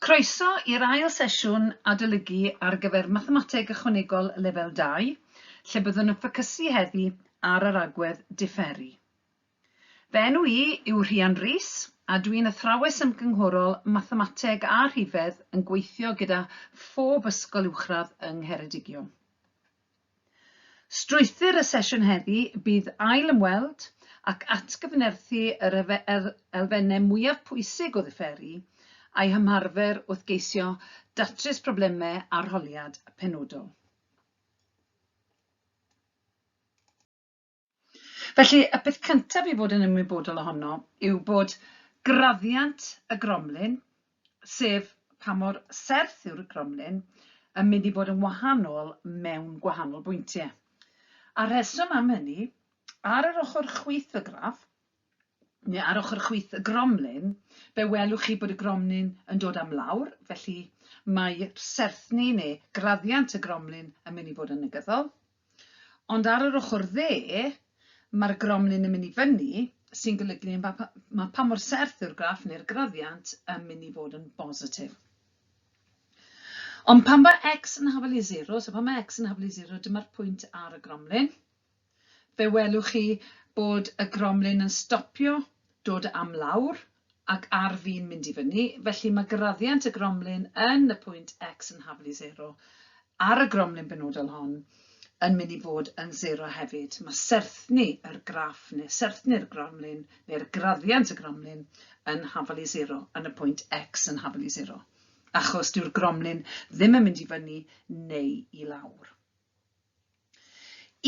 Croeso i'r ail sesiwn adolygu ar gyfer Mathemateg Ychwanegol Lefel 2, lle byddwn yn ffocysu heddi ar yr agwedd diferu. Fy enw i yw Rhian Rees a dwi'n athrawes ymgynghorol Mathemateg a Rhifedd yn gweithio gyda phob ysgol uwchradd yng Ngheredigion. Strwythur y sesiwn heddi bydd ail-ymweld ac atgyfnerthu yr elfennau mwyaf pwysig o ddiferu a'i hymarfer wrth geisio datrys problemau arholiad penodol. Felly, y peth cyntaf i fod yn ymwybodol ohono yw bod graddiant y gromlin, sef pa mor serth yw'r gromlin, yn mynd i fod yn wahanol mewn gwahanol bwyntiau. A'r rheswm am hynny, ar yr ochr chwith y graff, neu ar ochr chwith y gromlin, fe welwch chi bod y gromlin yn dod am lawr, felly mae serthni neu graddiant y gromlin yn mynd i fod yn negyddol. Ond ar yr ochr dde, mae'r gromlin yn mynd i fyny, sy'n golygu mae pa mor serth yw'r graff neu'r graddiant yn mynd i fod yn bositif. Ond pan mae x yn hafal i 0, so pan mae x yn hafal i 0, dyma'r pwynt ar y gromlin, fe welwch chi bod y gromlin yn stopio dod am lawr ac ar fin mynd i fyny, felly mae graddiant y gromlin yn y pwynt x yn hafal i 0 ar y gromlin benodol hon yn mynd i fod yn 0 hefyd. Mae serthni yr graff neu serthni'r gromlin neu'r graddiant y gromlin yn hafal i 0 yn y pwynt x yn hafal i 0, achos dyw'r gromlin ddim yn mynd i fyny neu i lawr.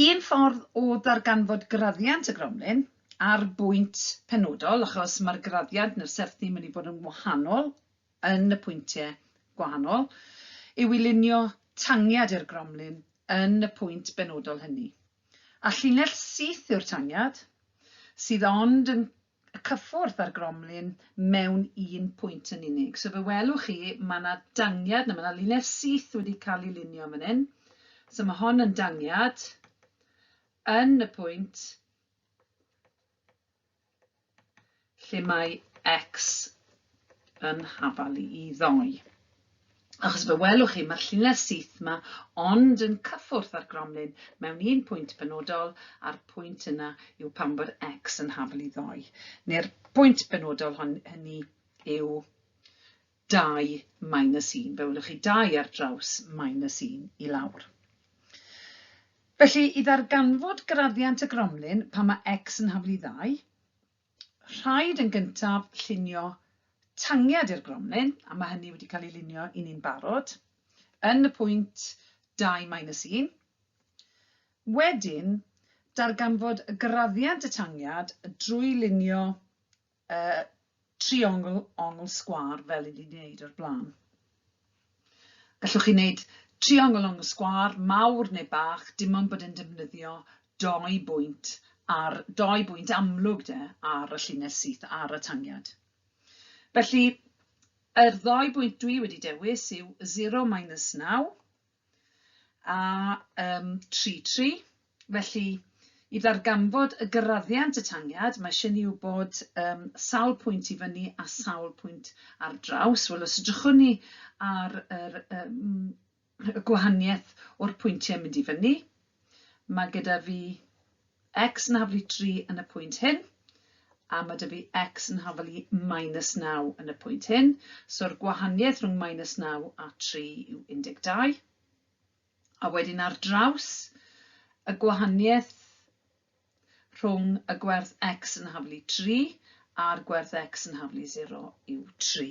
Un ffordd o ddarganfod graddiant y gromlin ar bwynt penodol, achos mae'r graddiant neu'r serthni yn mynd i fod yn wahanol yn y pwyntiau gwahanol, yw i lunio tangiad i'r gromlin yn y pwynt benodol hynny. A llinell syth yw'r tangiad, sydd ond yn y cyffwrdd â'r gromlin mewn un pwynt yn unig. So fe welwch chi, mae yna dangiad, neu mae yna linell syth wedi cael ei lunio fan hyn. So mae hon yn dangiad yn y pwynt lle mae x yn hafal i ddoi. Achos fe welwch chi, mae'r llinell syth 'ma ond yn cyffwrdd â'r gromlin mewn un pwynt penodol, a'r pwynt yna yw pan bod x yn hafal i ddoi. Neu'r pwynt penodol hon, hynny yw 2 minus 1. Fe welwch chi 2 ar draws minus 1 i lawr. Felly, i ddarganfod graddiant y gromlin pan mae x yn hafal i ddau, Rhaid yn gyntaf llunio tangiad i'r gromlin, a mae hynny wedi cael ei lunio i ni'n barod, yn y pwynt 2 minus 1. Wedyn, darganfod graddiant y tangiad drwy lunio uh, triongl ongl sgwâr fel i ni wedi wneud o'r blaen. Gallwch chi wneud triongl ongl sgwâr, mawr neu bach, dim ond bod e'n defnyddio dou bwynt ar, dou bwynt amlwg de, ar y llinell syth, ar y tangiad. Felly, yr ddou bwynt dwi wedi dewis yw 0 minus 9 a um, 3, 3. Felly, i ddarganfod y graddiant y tangiad, mae eisiau ni wybod um, sawl pwynt i fyny a sawl pwynt ar draws. Wel, os edrychwn ni ar yr, um, y gwahaniaeth o'r pwyntiau mynd i fyny, mae gyda fi x yn haflu 3 yn y pwynt hyn, a mae 'da fi x yn haflu minus 9 yn y pwynt hyn. So'r gwahaniaeth rhwng minus 9 a 3 yw 12. A wedyn ar draws y gwahaniaeth rhwng y gwerth x yn haflu 3 a'r gwerth x yn haflu 0 yw 3.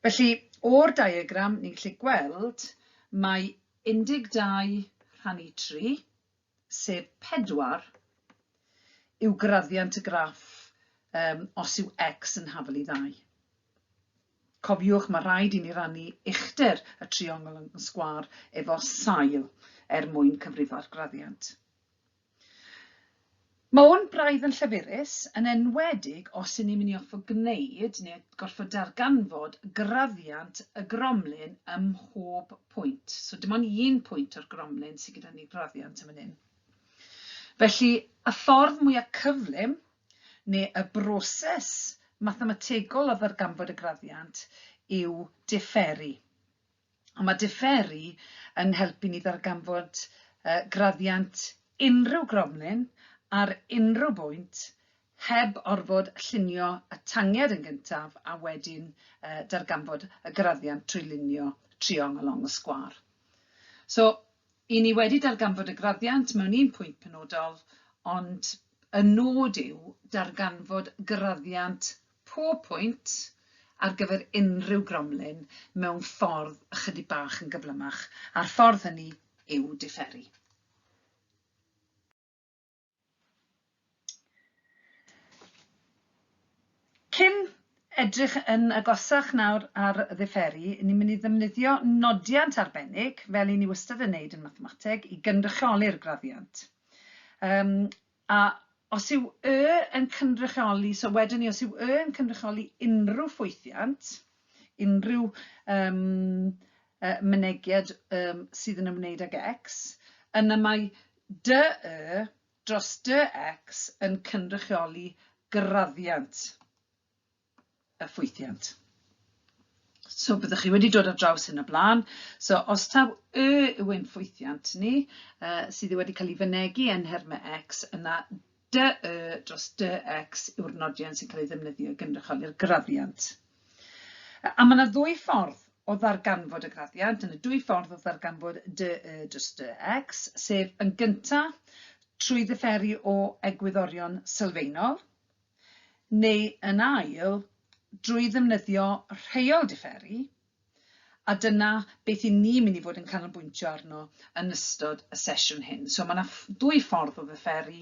Felly, o'r diagram, ni'n gallu gweld mae 12 rhannu 3, sef 4, yw graddiant y graff um, os yw x yn hafal i ddau. Cofiwch, mae rhaid i ni rannu uchder y triongl yn sgwâr efo sail er mwyn cyfrifo'r graddiant. Mae hwn braidd yn llafurus, yn enwedig os y'n ni'n mynd i orfod gwneud neu gorfod darganfod graddiant y gromlin ym mhob pwynt. So dim ond un pwynt o'r gromlin sydd gyda ni graddiant yn fan hyn. Felly, y ffordd mwyaf cyflym neu y broses mathemategol o ddarganfod y graddiant yw diferu. A mae diferu yn helpu ni ddarganfod graddiant unrhyw gromlin ar unrhyw bwynt heb orfod llunio y tangiad yn gyntaf a wedyn darganfod y graddiant trwy lunio triongl ongl sgwâr. So, 'Y ni wedi darganfod y graddiant mewn un pwynt penodol, ond y nod yw darganfod graddiant pob pwynt ar gyfer unrhyw gromlin mewn ffordd ychydig bach yn gyflymach, a'r ffordd hynny yw diferu. Cyn edrych yn agosach nawr ar ddiferu, ni'n mynd i ddefnyddio nodiant arbennig, fel 'y ni wastad yn wneud yn mathemateg, i gynrychioli'r graddiant. Um, a os yw y yn cynrychioli, so wedyn ni, os yw y yn cynrychioli unrhyw ffwythiant, unrhyw um, mynegiad um, sydd yn ymwneud ag x, yna mae dy y dros dy x yn cynrychioli graddiant y ffwythiant. So byddwch chi wedi dod ar draws hyn o blaen. So os taw y yw ein ffwythiant ni, sydd wedi cael ei fynegi yn nhermau x, yna dy y dros dy x yw'r nodiant sy'n cael ei ddefnyddio i gynrychioli'r graddiant. A mae yna ddwy ffordd o ddarganfod y graddiant, yna dwy ffordd o ddarganfod dy y dros dy x, sef yn gyntaf trwy ddiferu o egwyddorion sylfaenol, neu yn ail drwy ddefnyddio rheol diferu, A dyna beth 'yn ni'n mynd i fod yn canolbwyntio arno yn ystod y sesiwn hyn. So mae 'na dwy ffordd o ddiferu,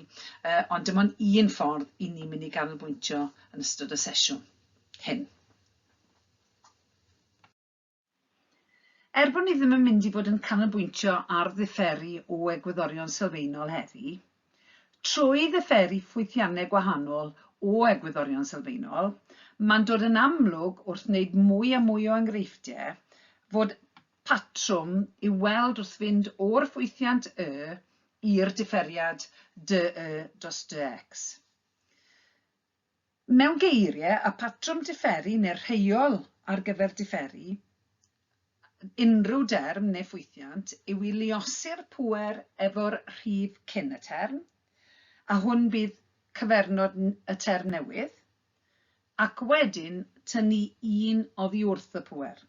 ond dim ond un ffordd 'yn ni'n mynd i ganolbwyntio yn ystod y sesiwn hyn. Er bod ni ddim yn mynd i fod yn canolbwyntio ar ddiferu o egwyddorion sylfaenol heddi, Trwy ddiferu ffwythiannau gwahanol o egwyddorion sylfaenol, mae'n dod yn amlwg wrth wneud mwy a mwy o enghreifftiau fod patrwm i'w weld wrth fynd o'r ffwythiant y i'r diferiad dy y dros dy x. Mewn geiriau, y patrwm diferu neu'r rheol ar gyfer diferu unrhyw derm neu ffwythiant yw i luosi'r pŵer efo'r rhif cyn y term, a hwn bydd cyfernod y term newydd, ac wedyn tynnu un oddi wrth y pŵer.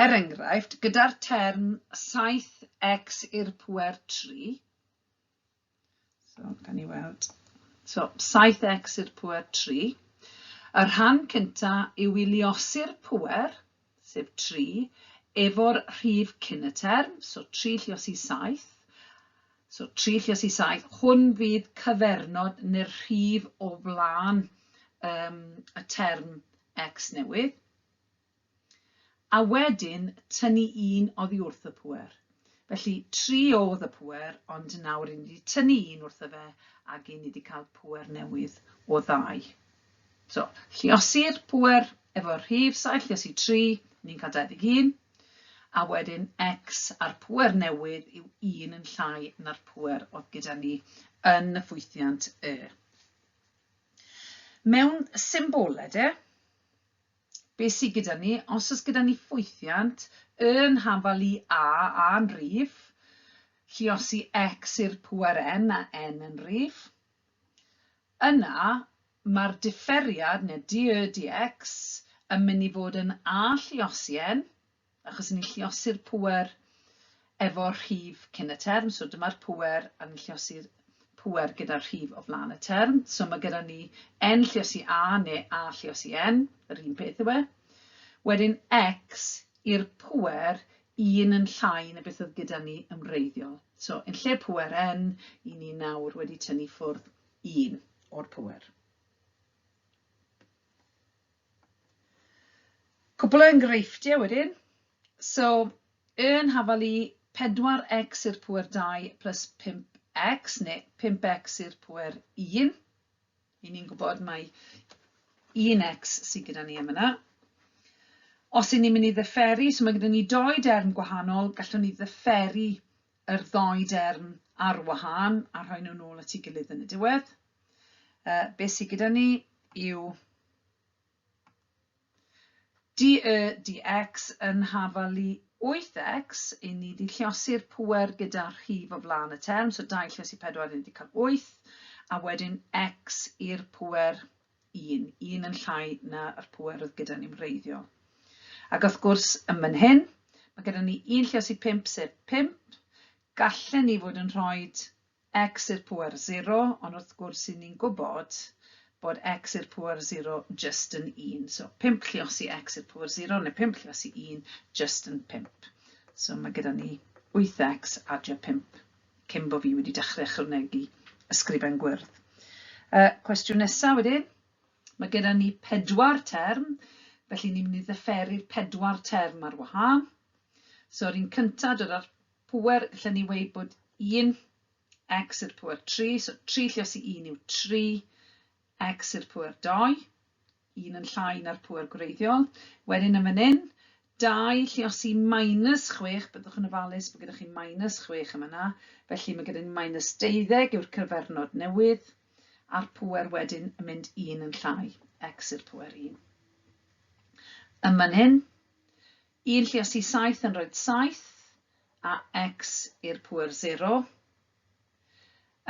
Er enghraifft, gyda'r term 7x i'r pŵer 3, So, gawn ni weld. So, 7x i'r pŵer 3. Y rhan cynta yw i luosi'r pŵer, sef 3, efo'r rhif cyn y term, so 3 lluosi 7. So 3 lluosi 7, hwn fydd cyfernod neu'r rhif o flaen um, y term x newydd. A wedyn tynnu un oddi wrth y pŵer. Felly, 3 o'dd y pŵer, ond nawr 'yn ni 'di tynnu un wrtho fe ac 'yn ni 'di cael pŵer newydd o ddau. So, lluosi'r pŵer efo'r rhif 7 lluosi 3, ni'n cael 21, a wedyn x a'r pŵer newydd yw 1 yn llai na'r pŵer oedd gyda ni yn y ffwythiant y. Mewn symbolau de, Be sy gyda ni? Os oes gyda ni ffwythiant, y yn hafal i a, a yn rif, lluosi x i'r pŵer n a n yn rif, yna mae'r diferiad, neu dy dx, yn mynd i fod yn a lluosi n, achos ni'n lluosi'r pŵer efo rhif cyn y term, so dyma'r pŵer a ni'n lluosi'r pŵer gyda'r rhif o flaen y term. So mae gyda ni n lluosi a neu a lluosi n, yr un peth yw e. Wedyn x i'r pŵer un yn llai na beth oedd gyda ni yn wreiddiol. So yn lle pŵer n, i ni nawr wedi tynnu ffwrdd un o'r pŵer. Cwpl o enghreifftiau wedyn. So, yn hafal i 4x i'r pŵer 2 plus 5x, neu 5x i'r pŵer 1. I ni'n gwybod mai 1x sydd gyda ni am yna. Os y'n ni'n mynd i ddeferu, so mae gyda ni doi derm gwahanol, gallwn ni ddeferu yr ddoi derm ar wahân a rhoi nhw nôl at ei gilydd yn y diwedd. Beth sydd gyda ni? yw dy dx yn hafal i 8x, i ni wedi lliosi'r pŵer gyda rhif o flaen y term, so 2 lliosi 4, ni wedi cael 8, a wedyn x i'r pŵer 1, 1 yn llai na'r pŵer oedd gyda ni'n wreiddiol. Ac wrth gwrs, yn fan hyn, mae gyda ni 1 lliosi 5, sef 5. Gallen ni fod yn rhoi x i'r pŵer 0, ond wrth gwrs i ni'n gwybod bod x i'r pŵer 0 jyst yn 1. So 5 lliosi x i'r pŵer 0 neu 5 lliosi 1 jyst yn 5. So mae gyda ni 8x adio 5 cyn bod fi wedi dechrau ychwanegu ysgrifen gwyrdd. Cwestiwn nesaf wedyn, mae gyda ni pedwar term, felly ni'n mynd i ddifferu'r pedwar term ar wahân. So yr un cyntaf dod â'r pŵer, gallen ni weud bod 1 x i'r pŵer 3, so 3 lliosi 1 yw 3, x i'r pŵer 2, 1 yn llai na'r pŵer gwreiddiol. Wedyn yn fan hyn, 2 lliosi minus 6, byddwch yn ofalus bod gyda chi minus 6 yma yna, felly mae gyda ni minus 12 yw'r cyfernod newydd, a'r pŵer wedyn yn mynd 1 yn llai, x i'r pŵer 1. Yn fan hyn, 1 lluosi 7 yn rhoi 7, a x i'r pŵer 0.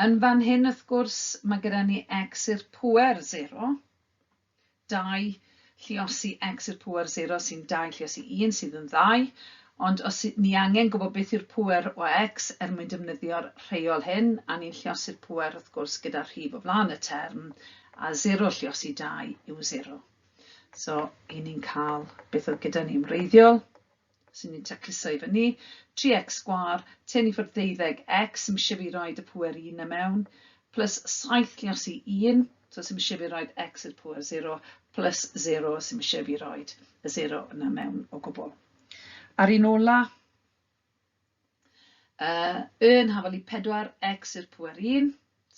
Yn fan hyn, wrth gwrs, mae gyda ni x i'r pŵer 0. 2 lluosi x i'r pŵer 0 sy'n 2 lluosi 1 sydd yn 2. Ond os ni angen gwybod beth yw'r pŵer o x er mwyn defnyddio'r rheol hyn, a ni'n lluosi'r pŵer wrth gwrs gyda rhif o flaen y term, a 0 lluosi 2 yw 0. So, i ni'n cael beth oedd gyda ni'n wreiddiol, sy'n ni'n tacluso i fyny, 3x sgwâr, tynnu ffwrdd 12x, sy'n eisiau fi roed y pŵer 1 na mewn, plus 7 lluosi 1, so sy'n eisiau fi roed x i'r pŵer 0, plus 0, sy'n eisiau fi roed y 0 yna mewn o gwbl. A'r un ola, yn hafal i 4x i'r pŵer 1,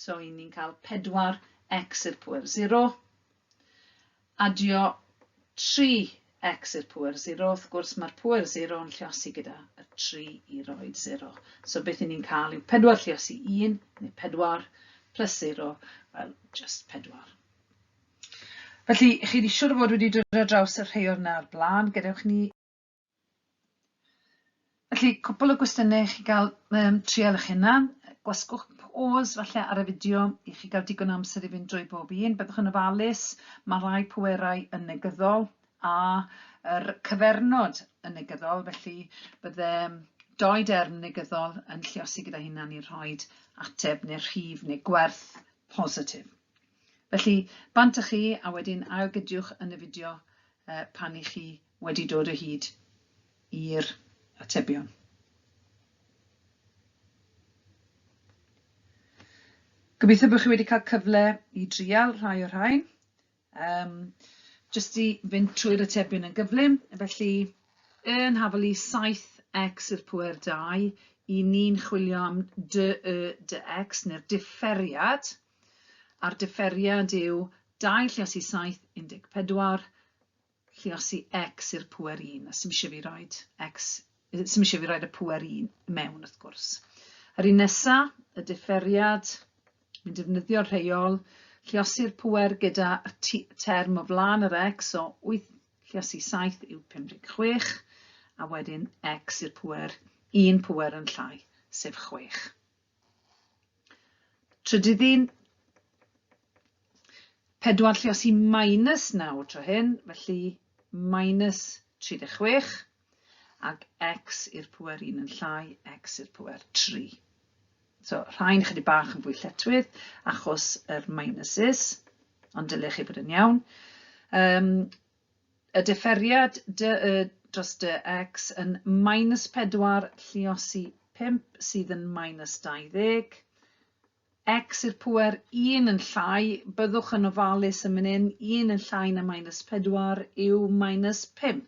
so i ni'n cael 4x i'r pŵer 0. Adio 3x i'r pŵer 0, wrth gwrs mae'r pŵer 0 yn lliosi gyda y 3 i roed 0. So beth i ni'n cael yw 4 lliosi 1, neu 4, plus 0, wel, just 4. Felly, chi wedi siŵr o fod wedi dod ar draws y rhei o'r na ar blaen, gadewch ni Felly, cwpl o gwestiynau i chi gael trial eich hunan. Gwasgwch pause falle ar y fideo i chi gael digon o amser i fynd drwy bob un. Byddwch yn ofalus, mae rhai pwerau yn negyddol a yr cyfernod yn negyddol, felly bydde dou derm negyddol yn lluosi gyda hunan i rhoi ateb neu rhif neu gwerth positif. Felly, bant â chi a wedyn ailgydiwch yn y fideo pan i chi wedi dod o hyd i'r atebion. Gobeithio bod chi wedi cael cyfle i drial rhai o'r rhain. Um, jyst i fynd trwy'r atebion yn gyflym, felly yn hafal i 7x i'r pŵer 2, i ni'n chwilio am dy y dy x, neu'r differiad, a'r differiad yw 2 lluosi 7, 14, lluosi x i'r pŵer 1, a sy'm eisiau fi roed x, sy'm eisiau fi roed y pŵer 1 mewn wrth gwrs. Yr un nesa, y differiad, mi'n defnyddio'r rheol, lluosi'r pŵer gyda y term o flaen yr x, so 8 lluosi 7 yw 56, a wedyn x i'r pŵer 1 pŵer yn llai, sef 6. Trydydd un, 4 lluosi minus 9 tro hyn, felly minus 36, ac x i'r pŵer 1 yn llai, x i'r pŵer 3. So, rhain chydig bach yn fwy lletwydd achos yr minuses, ond dylech chi fod yn iawn. Y diferiad dy y dros dy x yn minus 4 lluosi 5 sydd yn minus 20. X i'r pŵer 1 yn llai, byddwch yn ofalus yn fan hyn, 1 yn llai na minus 4 yw minus 5,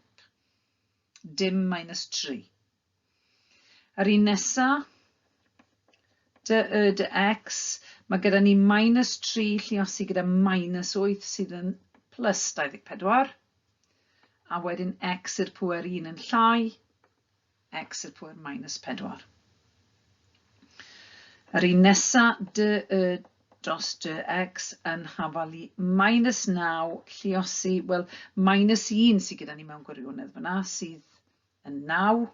dim minus 3. Yr un nesa, dy y dy x, mae gyda ni minus 3 lluosi gyda minus 8 sydd yn plus 24, a wedyn x i'r pŵer 1 yn llai, x i'r pŵer minus 4. Yr un nesa, dy y dros dx yn hafal i minus 9 lluosi, wel, minus 1 sydd gyda ni mewn gwirionedd fyna, sydd yn 9,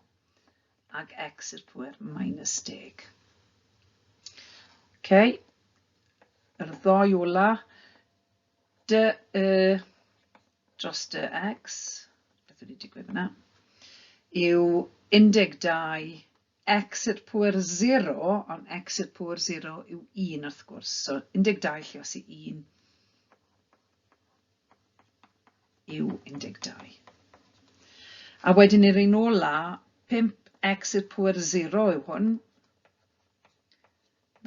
ac x i'r pwer minus 10. Okay. Yr ddoi ola, dy y dros dy x, beth wedi digwydd fyna, yw 12 x i'r pwer 0, ond x i'r pwer 0 yw 1 wrth gwrs. So 12 lliosi 1 yw 12. A wedyn i'r un ola, 5x i'r pwer 0 yw hwn.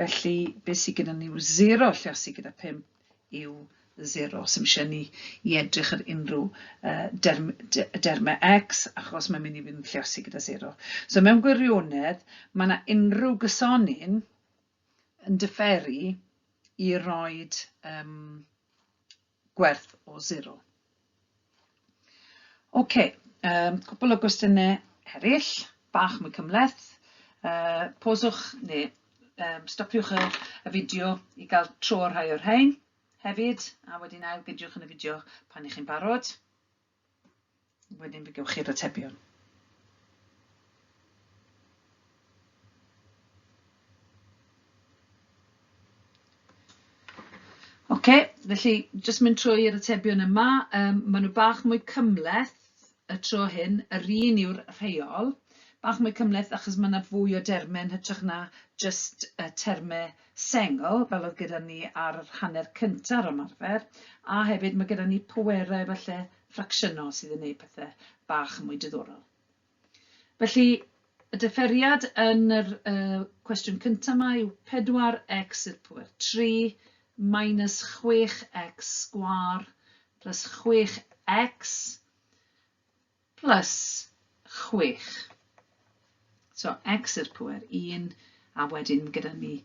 Felly, beth sydd gyda ni yw 0 lliosi gyda 5 yw 0. Sy'm eisiau ni i edrych ar unrhyw uh, derm, dermau x, achos mae'n mynd i fynd lliosi gyda 0. So mewn gwirionedd, mae yna unrhyw gysonyn yn diferu i roed um, gwerth o 0. Oce, cwpl o gwestiynau eraill, bach mwy cymhleth. Poswch neu stopiwch y fideo i gael tro ar rhai o'r rhain hefyd, a wedyn ailgydiwch yn y fideo pan y'ch chi'n barod. Wedyn fe gewch chi'r atebion. Oce, felly jyst mynd trwy'r atebion yma. Maen nhw bach mwy cymhleth y tro hyn, yr un yw'r rheol. Bach mwy cymhleth achos mae yna fwy o dermau yn hytrach na jyst y termau sengl, fel oedd gyda ni ar yr hanner cyntaf o'r ymarfer, a hefyd mae gyda ni pwerau falle ffracsiynol sydd yn gwneud pethau bach yn mwy diddorol. Felly, y diferiad yn yr uh, cwestiwn cyntaf yma yw 4x i'r pwer 3 minus 6x sgwâr plus 6x plus 6. So x i'r pwer 1, a wedyn gyda ni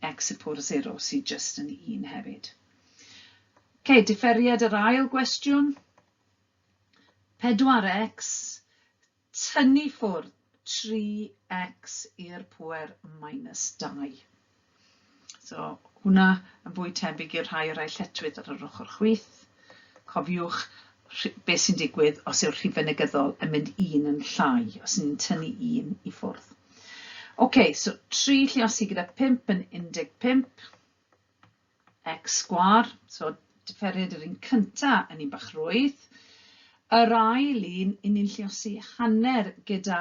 x i'r pwer 0 sydd jyst yn 1 hefyd. Ok, diferiad yr ail gwestiwn. 4x, tynnu ffwrdd 3x i'r pwer minus 2. So hwnna yn fwy tebyg i'r rhai o'r rhai lletchwith ar yr ochr chwith. Cofiwch beth sy'n digwydd os yw'r rhifau negyddol yn mynd un yn llai, os ni'n tynnu un i ffwrdd. Ok, so 3 lluosi gyda 5 yn 15, x sgwâr, so diferiad yr un cynta yn un bach rwydd. Yr ail un, i ni'n lluosi hanner gyda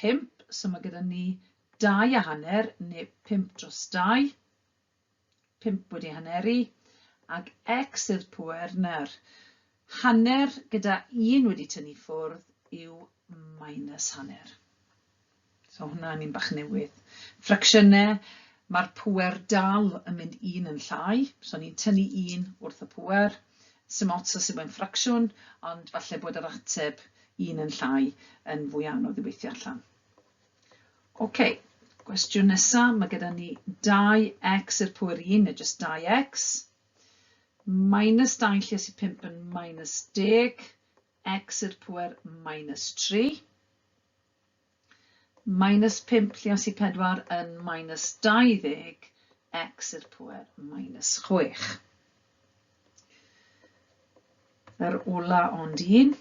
5, so mae gyda ni 2 a hanner, neu 5 dros 2, 5 wedi haneru, ac x i'r pŵer na'r hanner gyda 1 wedi tynnu ffwrdd yw minus hanner. So hwnna'n un bach newydd. Ffracsiynau, mae'r pŵer dal yn mynd un yn llai, so ni'n tynnu un wrth y pŵer. Sim ots os yw e'n ffracsiwn, ond falle bod yr ateb un yn llai yn fwy anodd i weithio allan. Ok, gwestiwn nesa, mae gyda ni 2x i'r pŵer 1, neu jyst 2x, minus 2 lles i 5 yn minus 10, x i'r pŵer minus 3, minus 5 lles i 4 yn minus 20, x i'r pŵer minus 6. Yr ola ond un.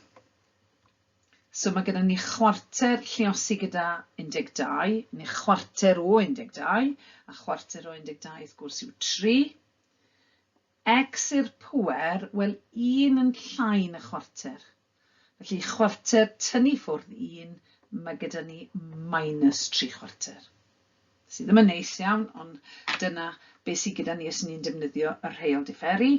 So mae gyda ni chwarter lluosi gyda 12, neu chwarter o 12, a chwarter o 12 wrth gwrs yw 3. X i'r pŵer, wel un yn llai na chwarter. Felly chwarter tynnu ffwrdd 1, mae gyda ni minus 3 chwarter. Sydd ddim yn neis iawn, ond dyna beth sydd gyda ni os ni'n defnyddio y rheol diferu.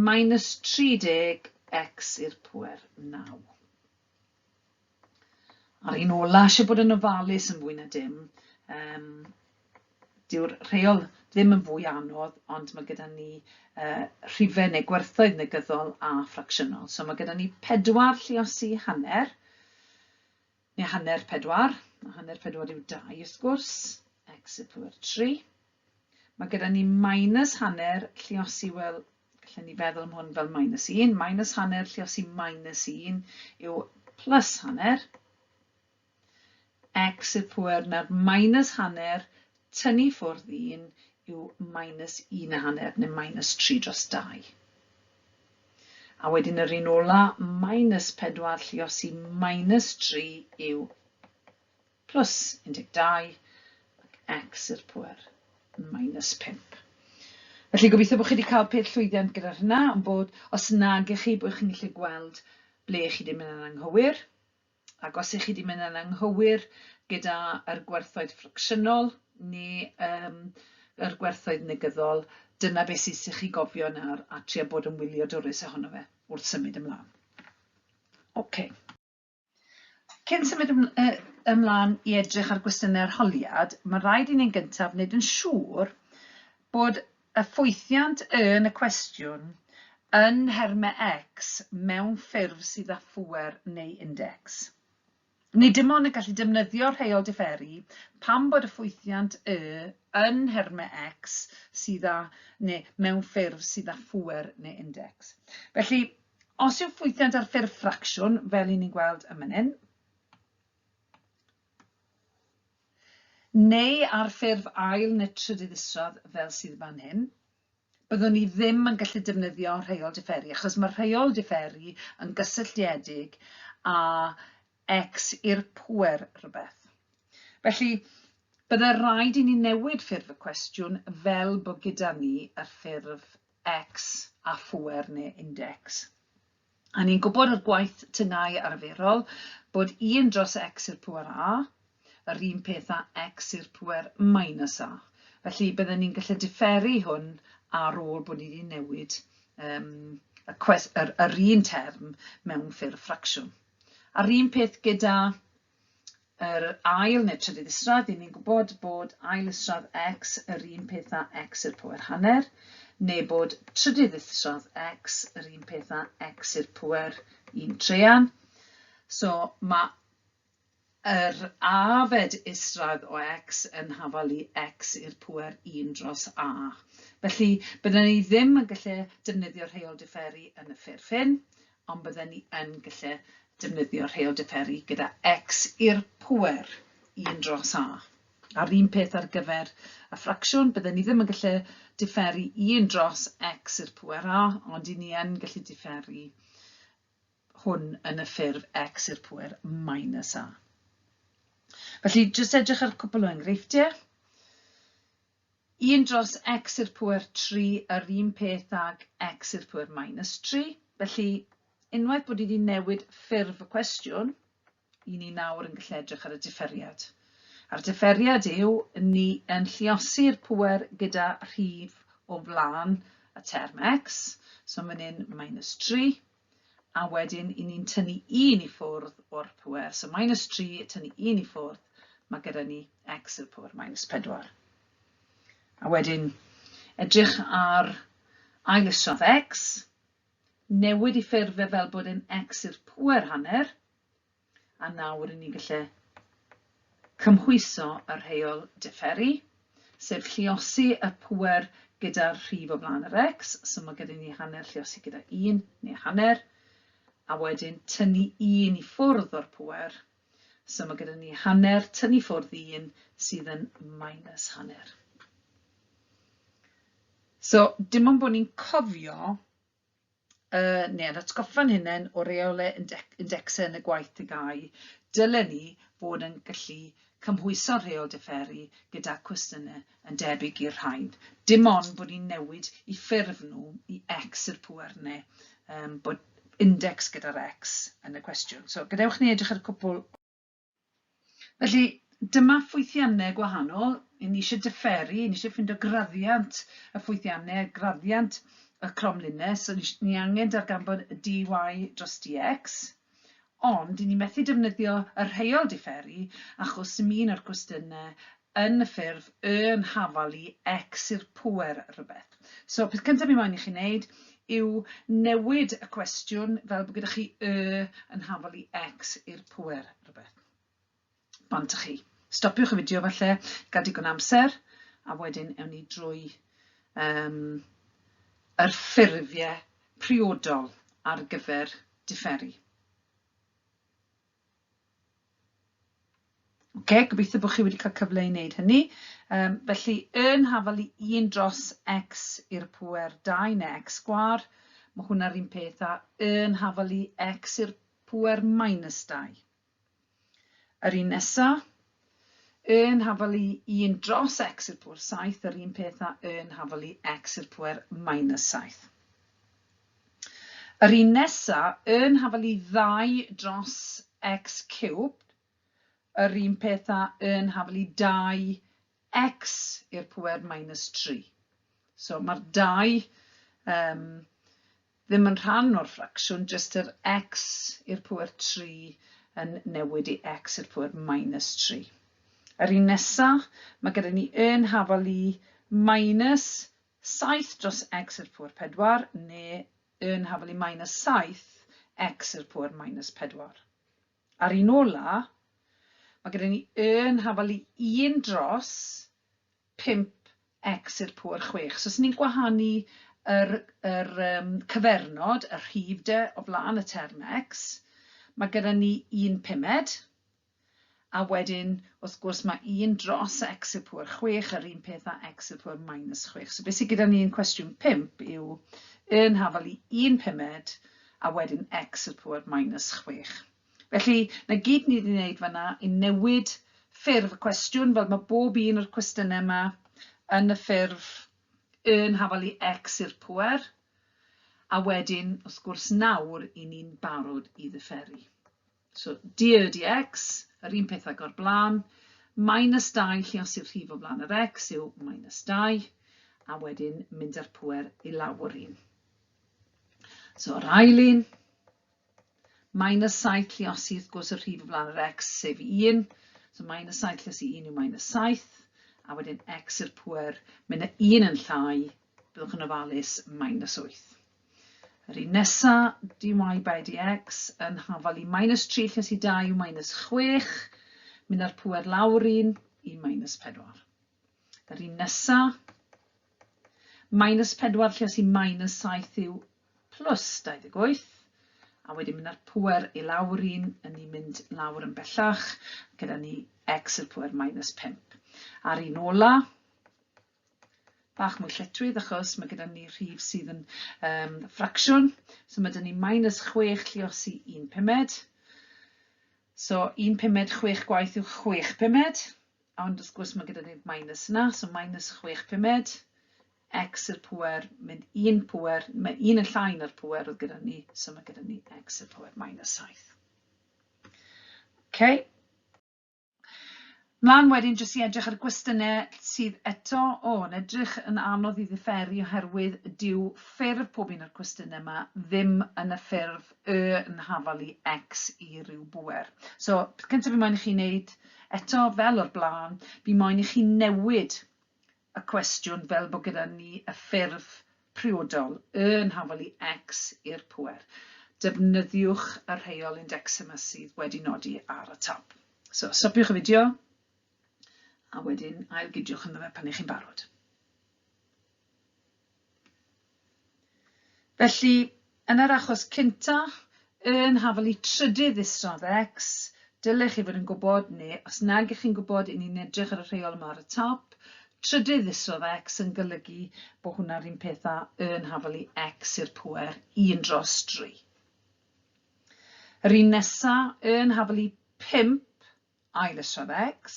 Minus 30 x i'r pŵer 9. A'r un ola, eisiau bod yn ofalus yn fwy na dim. Dyw'r rheol ddim yn fwy anodd, ond mae gyda ni rhifau neu gwerthoedd negyddol a ffracsiynol. So mae gyda ni 4 lluosi hanner, neu hanner 4, a hanner 4 yw 2 wrth gwrs, x i'r pŵer 3. Mae gyda ni minus hanner lluosi, wel, gallen ni feddwl am hwn fel minus 1. Minus hanner lluosi minus 1 yw plus hanner. X i'r pŵer na'r minus hanner tynnu ffwrdd 1 yw minus 1.5 neu minus 3 dros 2. A wedyn yr un ola, minus 4 lluosi minus 3 yw plus 12 ac x i'r pwer minus 5. Felly gobeithio bod chi wedi cael peth llwyddiant gyda hynna, ond bod os nag ych chi, bod chi'n gallu gweld ble chi wedi mynd yn anghywir. Ac os ych chi wedi mynd yn anghywir gyda yr gwerthoedd ffracsiynol neu um, yr gwerthoedd negyddol, dyna beth sydd eisiau chi gofio nawr a trio bod yn wyliadwrus ohono fe wrth symud ymlaen. Okay. Cyn symud ymlaen i edrych ar gwestiynau arholiad, mae rhaid i ni'n gyntaf wneud yn siŵr bod y ffwythiant y yn y cwestiwn yn nhermau x mewn ffurf sydd â phŵer neu indecs. Ni dim ond yn gallu defnyddio rheol diferu pan bod y ffwythiant y yn nhermau x sydd â, neu mewn ffurf sydd â phŵer neu indecs. Felly, Os yw ffwythiant ar ffurf ffracsiwn, fel 'y ni'n gweld yn fan hyn, neu ar ffurf ail neu trydydd isradd fel sydd fan hyn, byddwn ni ddim yn gallu defnyddio rheol diferu, achos mae rheol diferu yn gysylltiedig â x i'r pŵer rhywbeth. Felly, bydde rhaid i ni newid ffurf y cwestiwn fel bod gyda ni y ffurf x a phŵer neu index. A ni'n gwybod o'r gwaith tyngau arferol bod 1 dros x i'r pŵer a, yr un peth â x i'r pŵer minus a. Felly bydden ni'n gallu diferu hwn ar ôl bod ni wedi newid um, y, yr, yr un term mewn ffurf ffracsiwn. A'r un peth gyda yr ail neu trydydd isradd, 'yn ni'n gwybod bod ail isradd x yr un peth â x i'r pŵer hanner, neu bod trydydd isradd x yr un peth â x i'r pŵer 1 traean. So mae yr afed isradd o x yn hafal i x i'r pŵer 1 dros a. Felly, bydden ni ddim yn gallu defnyddio rheol diferu yn y ffurf hyn, ond bydden ni yn gallu defnyddio rheol diferu gyda x i'r pŵer 1 dros a. A'r un peth ar gyfer y ffracsiwn, bydden ni ddim yn gallu diferu 1 dros x i'r pŵer a, ond i ni yn gallu diferu hwn yn y ffurf x i'r pŵer minus a. Felly, jyst edrych ar cwpl o enghreifftiau. 1 dros x i'r pŵer 3 yr un peth ag x i'r pŵer minus 3. Felly, unwaith bod ni wedi newid ffurf y cwestiwn, i ni nawr yn gallu edrych ar y diferiad. A'r diferiad yw ni yn lluosi'r pŵer gyda rhif o flaen y term x, so fan hyn minus 3, a wedyn i ni'n tynnu 1 i ffwrdd o'r pŵer, so minus 3 tynnu 1 i ffwrdd, mae gyda ni x i'r pŵer minus 4. A wedyn edrych ar ail isradd x, newid i ffurf fe fel bod e'n x i'r pŵer hanner, A nawr 'yn ni'n gallu cymhwyso y rheol diferu, sef lluosi y pŵer gyda'r rhif o flaen yr x, so mae gyda ni hanner lluosi gyda 1 neu hanner, a wedyn tynnu 1 i ffwrdd o'r pŵer, so mae gyda ni hanner tynnu ffwrdd 1 sydd yn minus hanner. So, dim ond bod ni'n cofio neu yn atgoffa'n hunain o reolau indecsau yn y gwaith TGAU, dylen ni fod yn gallu cymhwyso'r rheol diferu gyda cwestiynau yn debyg i'r rhain. Dim ond bod ni'n newid i ffurf nhw i x i'r pŵer neu um, bod index gyda'r x yn y cwestiwn. So gadewch ni edrych ar y cwpl. Felly, dyma ffwythiannau gwahanol. I ni eisiau diferu, i ni eisiau ffindo graddiant y ffwythiannau, graddiant y cromlinau, so ni, ni angen darganfod dy dros dx. Ond, i ni methu defnyddio y rheol diferu achos dim un o'r cwestiynau yn y ffurf y yn hafal i x i'r pŵer rhywbeth. So, peth cyntaf fi moyn i chi wneud yw newid y cwestiwn fel bod gyda chi y yn hafal i x i'r pŵer rhywbeth. Bant â chi. Stopiwch y fideo falle, gael digon amser, a wedyn ewn ni drwy um, yr ffurfiau priodol ar gyfer diferu. Oce, gobeithio bod chi wedi cael cyfle i wneud hynny. Felly, yn hafal i 1 dros x i'r pŵer 2 neu x sgwâr, mae hwnna'r un peth â yn hafal i x i'r pŵer minus 2. Yr un nesa, yn hafal i 1 dros x i'r pŵer 7, yr un peth â yn hafal i x i'r pŵer minus 7. Yr un nesa, yn hafal i 2 dros x ciwb, yr un peth â yn hafal i 2x i'r pŵer minus 3. So mae'r 2 ddim yn rhan o'r ffracsiwn, jyst yr x i'r pŵer 3 yn newid i x i'r pŵer minus 3. Yr un nesa, mae gyda ni yn hafal i minus 7 dros x i'r pŵer 4, neu yn hafal i minus 7 x i'r pŵer minus 4. A'r un ola, mae gyda ni yn hafal i 1 dros 5x i'r pŵer 6. So os ni'n gwahanu yr, yr cyfernod, y rhif de, o flaen y term x, mae gyda ni 1 pumed, a wedyn, wrth gwrs, mae 1 dros x i'r pŵer 6 yr un peth â x i'r pŵer minus 6. So beth sydd gyda ni yn cwestiwn 5 yw yn hafal i 1 pumed, a wedyn x i'r pŵer minus 6. Felly, 'na gyd ni wedi wneud fan'na i newid ffurf y cwestiwn, fel mae bob un o'r cwestiynau yma yn y ffurf yn hafal i x i'r pŵer, a wedyn, wrth gwrs, nawr i ni'n barod i ddifferu. So, dy dx, yr un peth ag o'r blaen, minus 2 lluosi'r rhif o flaen yr x yw minus 2, a wedyn mynd â'r pŵer i lawr un. So, yr ail un, minus 7 lluosi wrth gwrs y rhif o flaen yr x, sef 1. So minus 7 lluosi 1 yw minus 7. A wedyn x i'r pŵer, mynd â 1 yn llai, byddwch yn ofalus, minus 8. Yr un nesa, dy by dx, yn hafal i minus 3 lluosi 2 yw minus 6. Mynd â'r pŵer lawr 1 i minus 4. Yr un nesa, minus 4 lluosi minus 7 yw plus 28, a wedyn mynd â'r pŵer i lawr un, yn ni'n mynd lawr yn bellach, gyda ni x i'r pŵer minus 5. A'r un ola, bach mwy lletchwith achos mae gyda ni rhif sydd yn ffracsiwn, so mae gyda ni minus 6 lluosi 1 pumed, so 1 pumed 6 gwaith yw 6 pumed, ond wrth gwrs mae gyda ni'r minus yna, so minus 6 pumed, x i'r pŵer, mynd un pŵer, mae un yn llai na'r pŵer oedd gyda ni, so mae gyda ni x i'r pŵer minus 7. Okay. Mlaen wedyn jyst i edrych ar gwestiynau sydd eto, o, yn edrych yn anodd i ddifferu oherwydd dyw ffurf pob un o'r cwestiynau yma ddim yn y ffurf y yn hafal i x i ryw bŵer. So, peth cyntaf fi moyn i chi wneud Eto, fel o'r blaen, fi moyn i chi newid y cwestiwn fel bod gyda ni y ffurf priodol, y yn hafal i x i'r pŵer. Defnyddiwch y rheol indexau yma sydd wedi nodi ar y top. So, stopiwch y fideo, a wedyn ailgydiwch ynddo fe pan ych chi'n barod. Felly, yn yr achos cynta, yn hafal i trydydd isradd X, dylech chi fod yn gwybod, neu os nag ych chi'n gwybod, i ni'n edrych ar y rheol yma ar y top, trydydd isradd X yn golygu bod hwnna'r un peth â yn hafal i X i'r pŵer 1 dros 3. Yr un nesa, yn hafal i 5 ail isradd x.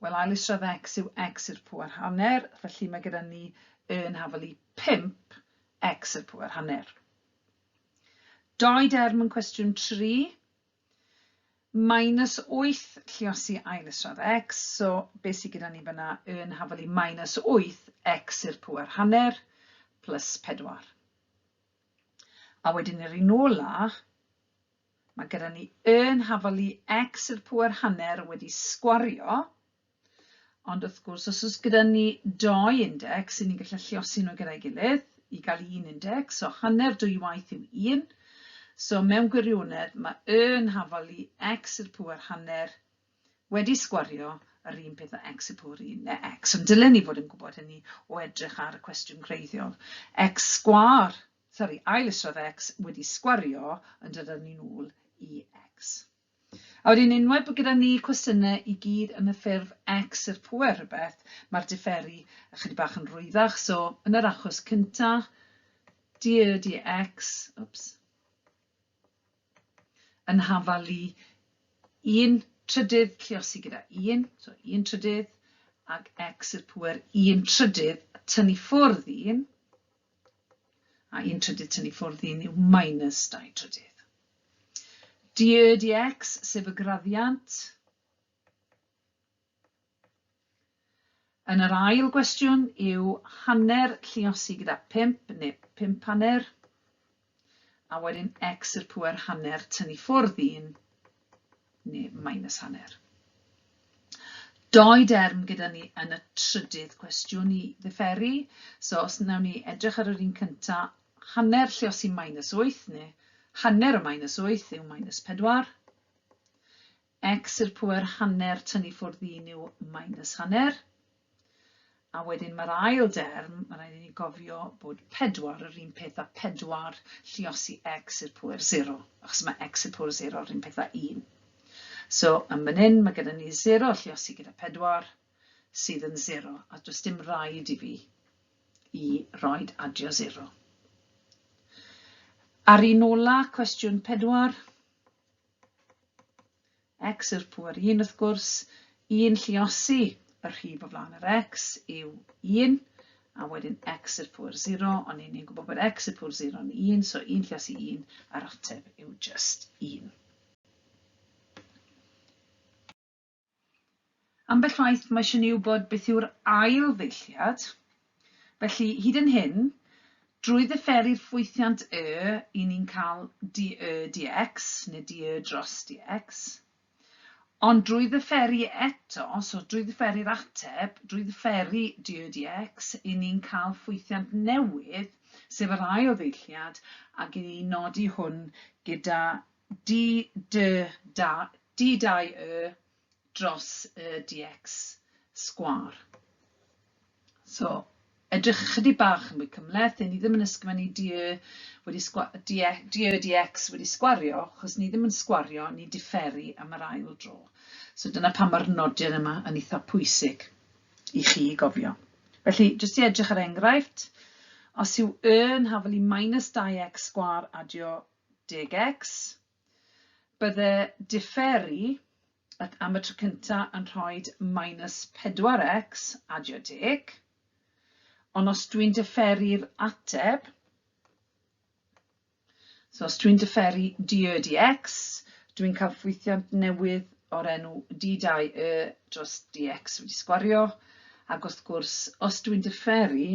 Wel, ail isradd x yw x i'r pŵer hanner, felly mae gyda ni y yn hafal i 5 x i'r pŵer hanner. Doi derm yn cwestiwn 3, minus 8 lluosi ail isradd x, so beth sydd gyda ni fyna y yn hafal i minus 8 x i'r pŵer hanner plus 4. A wedyn yr un ola, Mae gyda ni yn hafal i x i'r pŵer hanner wedi sgwario, ond wrth gwrs os oes gyda ni dou index, i ni'n gallu lluosi nhw gyda'i gilydd i gael un index, so hanner dwywaith yw 1. So mewn gwirionedd mae yn hafal i x i'r pŵer hanner wedi sgwario yr un peth â x i'r pŵer 1 neu x, ond dylen ni fod yn gwybod hynny o edrych ar y cwestiwn gwreiddiol. X sgwâr sori, ail isradd x wedi sgwario yn dod â ni'n ôl i x. A wedyn unwaith bod gyda ni cwestiynau i gyd yn y ffurf x i'r pŵer rhywbeth, mae'r diferu ychydig bach yn rwyddach. So yn yr achos cynta, dy dx, wps, yn hafal i 1 trydydd lluosi gyda 1, so 1 trydydd, ac x i'r pŵer 1 trydydd tynnu ffwrdd 1, a 1 trydydd tynnu ffwrdd 1 yw minus 2 trydydd. Dy dx, sef y graddiant, Yn yr ail gwestiwn yw hanner lluosi gyda 5 neu 5 hanner, a wedyn x i'r pŵer hanner tynnu ffwrdd 1 neu minus hanner. Doi derm gyda ni yn y trydydd cwestiwn i ddifferu, so os wnawn ni edrych ar yr un cynta, hanner lluosi minus 8 neu hanner o minus 8 yw minus 4, X i'r pŵer hanner tynnu ffwrdd un yw minus hanner. A wedyn mae'r ail derm, mae rhaid i ni gofio bod 4 yr un peth â 4 lluosi x i'r pŵer 0, achos mae x i'r pŵer 0 yr un peth â 1. So, yn fan hyn, mae gyda ni 0 lluosi gyda 4, sydd yn 0, a does dim rhaid i fi i roed adio 0. A'r un ola, cwestiwn 4, X yw'r pŵer 1 wrth gwrs, 1 lluosi y rhif o flaen yr x yw 1, a wedyn x i'r pŵer 0, ond ni'n gwybod bod x i'r pŵer 0 yn 1, so 1 lluosi 1, a'r ateb yw just 1. Ambell waith mae eisiau ni wybod beth yw'r ail ddeilliad. Felly, hyd yn hyn, drwy ddifferu'r ffwythiant y, i ni'n cael dy dx, neu dy dros dx. Ond drwy ddifferu eto, so drwy ddifferu'r ateb, drwy ddifferu dy dx, i ni'n cael ffwythiant newydd, sef yr ail ddeilliad, ac i ni'n nodi hwn gyda d d da d 2 y dros y dx sgwâr. So, edrych chydig bach yn mwy cymhleth, ni ddim yn ysgrifennu dy wedi d, d dx wedi sgwario, achos ni ddim yn sgwario, ni diferu am yr ail dro. So dyna pam mae'r nodiad yma yn eitha pwysig i chi i gofio. Felly, jyst i edrych ar enghraifft, os yw y yn hafal i minus 2x sgwâr adio 10x, Bydde diferu am y tro cynta yn rhoid minus 4x adio deg, ond os dwi'n diferu'r ateb, so os dwi'n diferu dy dx, dwi'n cael ffwythiant newydd o'r enw d2y dros dx wedi sgwario, ac wrth gwrs, os dwi'n diferu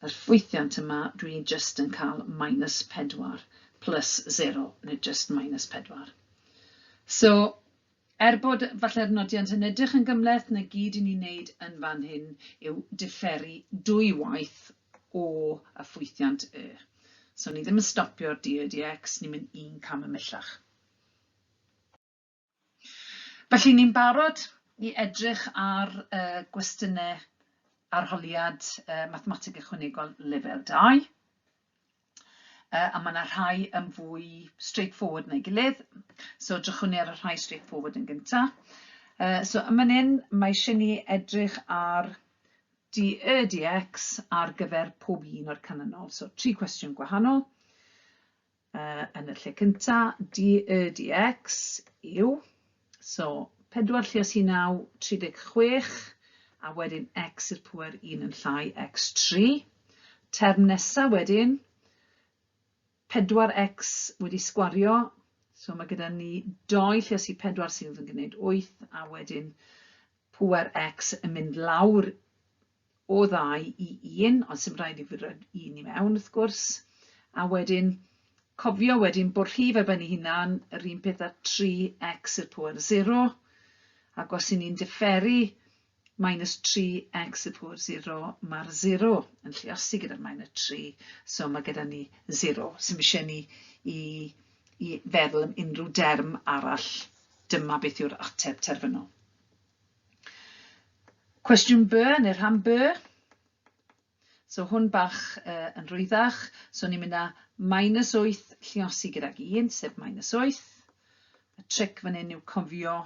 Yr ffwythiant yma, dwi jyst yn cael minus 4 plus 0, neu jyst minus 4. So, er bod falle'r nodiant yn edrych yn gymhleth, na gyd i ni'n neud yn fan hyn yw diferu dwy waith o y ffwythiant y. So, ni ddim yn stopio'r d y dx, ni'n mynd un cam ymhellach. Felly ni'n barod i edrych ar uh, gwestiynau arholiad uh, mathemateg ychwanegol lefel 2. Uh, a mae yna rhai yn fwy straightforward na'i gilydd. So drychwn ni ar y rhai straightforward yn gyntaf. Uh, so yma hyn, mae eisiau ni edrych ar dy dx ar gyfer pob un o'r canlynol. So tri cwestiwn gwahanol. Uh, yn y lle cynta, d y dx yw, so 4 lluosi 9, 36, a wedyn x i'r pŵer 1 yn llai x3. Term nesa wedyn, 4x wedi sgwario, so mae gyda ni 2 lluosi 4 sydd yn gwneud 8, a wedyn pŵer x yn mynd lawr o ddau i un, ond sy'm rhaid i fi roi un i mewn wrth gwrs. A wedyn, cofio wedyn bod rhif ar ben ei hunan yr un peth â 3x i'r pŵer 0, ac os y'n ni'n diferu minus 3x i'r pŵer 0, mae'r 0 yn lluosi gyda'r minus 3, so mae gyda ni 0. Sy'm eisiau ni i, i feddwl am unrhyw derm arall. Dyma beth yw'r ateb terfynol. Cwestiwn B neu rhan B. So hwn bach uh, yn rwyddach. So ni'n mynd â minus 8 lliosi gydag 1, sef minus 8. Y tric fan hyn yw cofio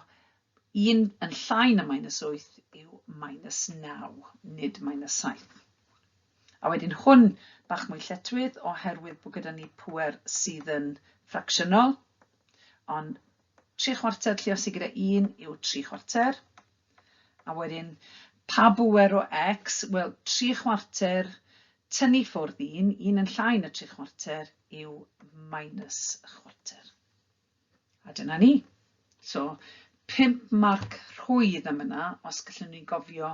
1 yn llai na minus 8 yw minus 9, nid minus 7. A wedyn hwn bach mwy lletchwith oherwydd bod gyda ni pŵer sydd yn ffracsiynol, ond 3 chwarter lluosi gyda 1 yw 3 chwarter. A wedyn pa bŵer o x? Wel, 3 chwarter tynnu ffwrdd 1, 1 yn llai na 3 chwarter yw minus chwarter. A dyna ni. So, 5 marc rhwydd am yna, os gallwn ni gofio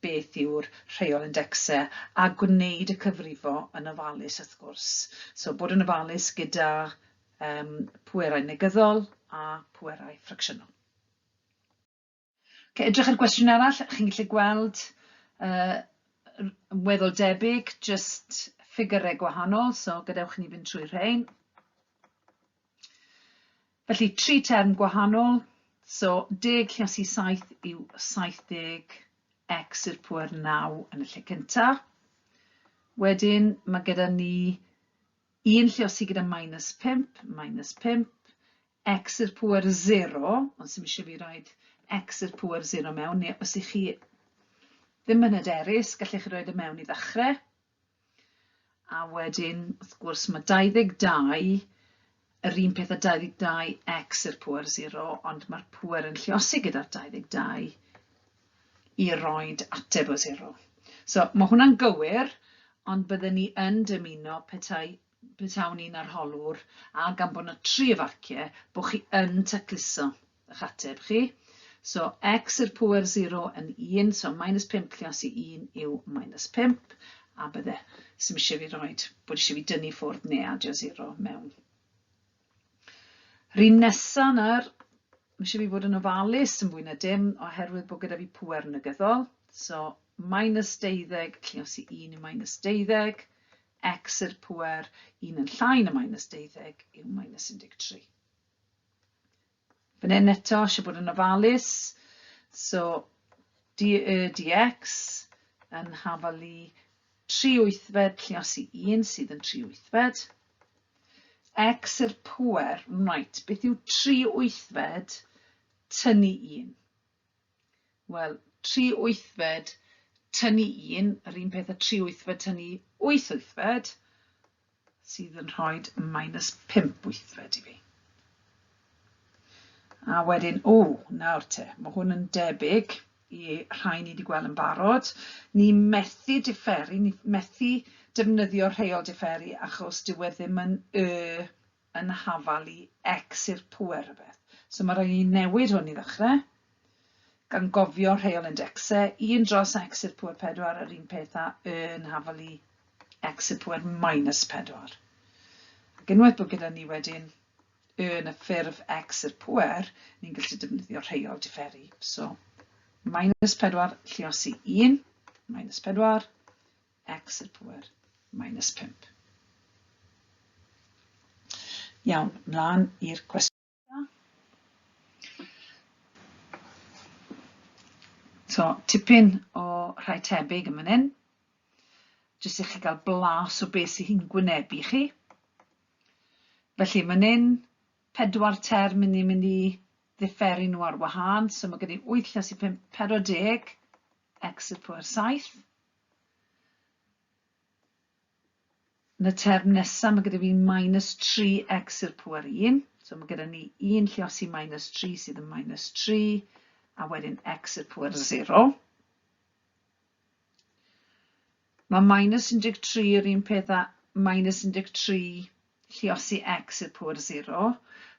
beth yw'r rheol indecsau a gwneud y cyfrifo yn ofalus wrth gwrs. So, bod yn ofalus gyda um, pwerau negyddol a pwerau ffracsiynol. Okay, edrych ar gwestiwn arall, chi'n gallu gweld weddol debyg, jyst ffigurau gwahanol, so gadewch i ni fynd trwy rhain. Felly, tri term gwahanol, so 10 lluosi 7 yw 70 x i'r pŵer 9 yn y lle cyntaf. Wedyn, mae gyda ni 1 lluosi gyda minus 5, minus 5, x i'r pŵer 0, ond sy'm eisiau fi roid x i'r pŵer 0 mewn, neu os ych chi ddim yn hyderus, gallech chi roid e mewn i ddechrau. A wedyn, wrth gwrs, mae 22 yr un peth â 22 x i'r pŵer 0, ond mae'r pŵer yn lluosi gyda'r 22 i roid ateb o 0. So, mae hwnna'n gywir, ond bydden ni yn dymuno petai petawn i'n arholwr, a gan bod 'na tri o farciau, bod chi yn tacluso eich ateb chi. So x i'r pŵer 0 yn 1, so minus 5 lluosi 1 yw minus 5, a bydde, sy'm eisiau fi roed, bod eisiau fi dynnu ffwrdd neu adio 0 mewn. Yr un nesa nawr, mae eisiau fi fod yn ofalus yn fwy na dim, oherwydd bod gyda fi pŵer negyddol. So minus 12 lluosi 1 yw minus 12, x i'r pŵer 1 yn llai na minus 12 yw minus 13. Fan hyn eto, eisiau bod yn ofalus. So, d y dx yn hafal i 3 wythfed lluosi 1 sydd yn 3 wythfed. X i'r pŵer, right, beth yw 3 wythfed tynnu 1? Wel, 3 wythfed tynnu 1, yr un peth â 3 wythfed tynnu 8 wythfed, sydd yn rhoi minus 5 wythfed i fi. A wedyn, o, nawr te, mae hwn yn debyg i rhai ni wedi gweld yn barod. Ni methu diferu, ni methu defnyddio rheol diferu achos dyw e ddim yn y yn hafal i x i'r pŵer rhywbeth. So mae rhaid i ni newid hwn i ddechrau, gan gofio rheol indecsau, 1 dros x i'r pŵer 4 yr un peth â y yn hafal i x i'r pŵer minus 4. Ac unwaith bod gyda ni wedyn y yn y ffurf x i'r pŵer, ni'n gallu defnyddio rheol diferu. So, minus 4 lluosi 1, minus 4, x i'r pŵer minus 5. Iawn, mlaen i'r cwestiwn. So, tipyn o rhai tebyg yn fan hyn. Jyst i chi gael blas o beth sy'n hi'n gwynebu chi. Felly, man hyn, pedwar term ni'n mynd i ddifferu nhw ar wahân. So mae gen i 8 lles i 5, 40, x i'r pŵer 7. Yn y term nesaf mae gyda fi minus 3x i'r pŵer 1. So mae gyda ni 1 lluosi minus 3 sydd yn minus 3, a wedyn x i'r pŵer 0. Mae minus 13 yr un peth â minus 13 lluosi x i'r pŵer 0.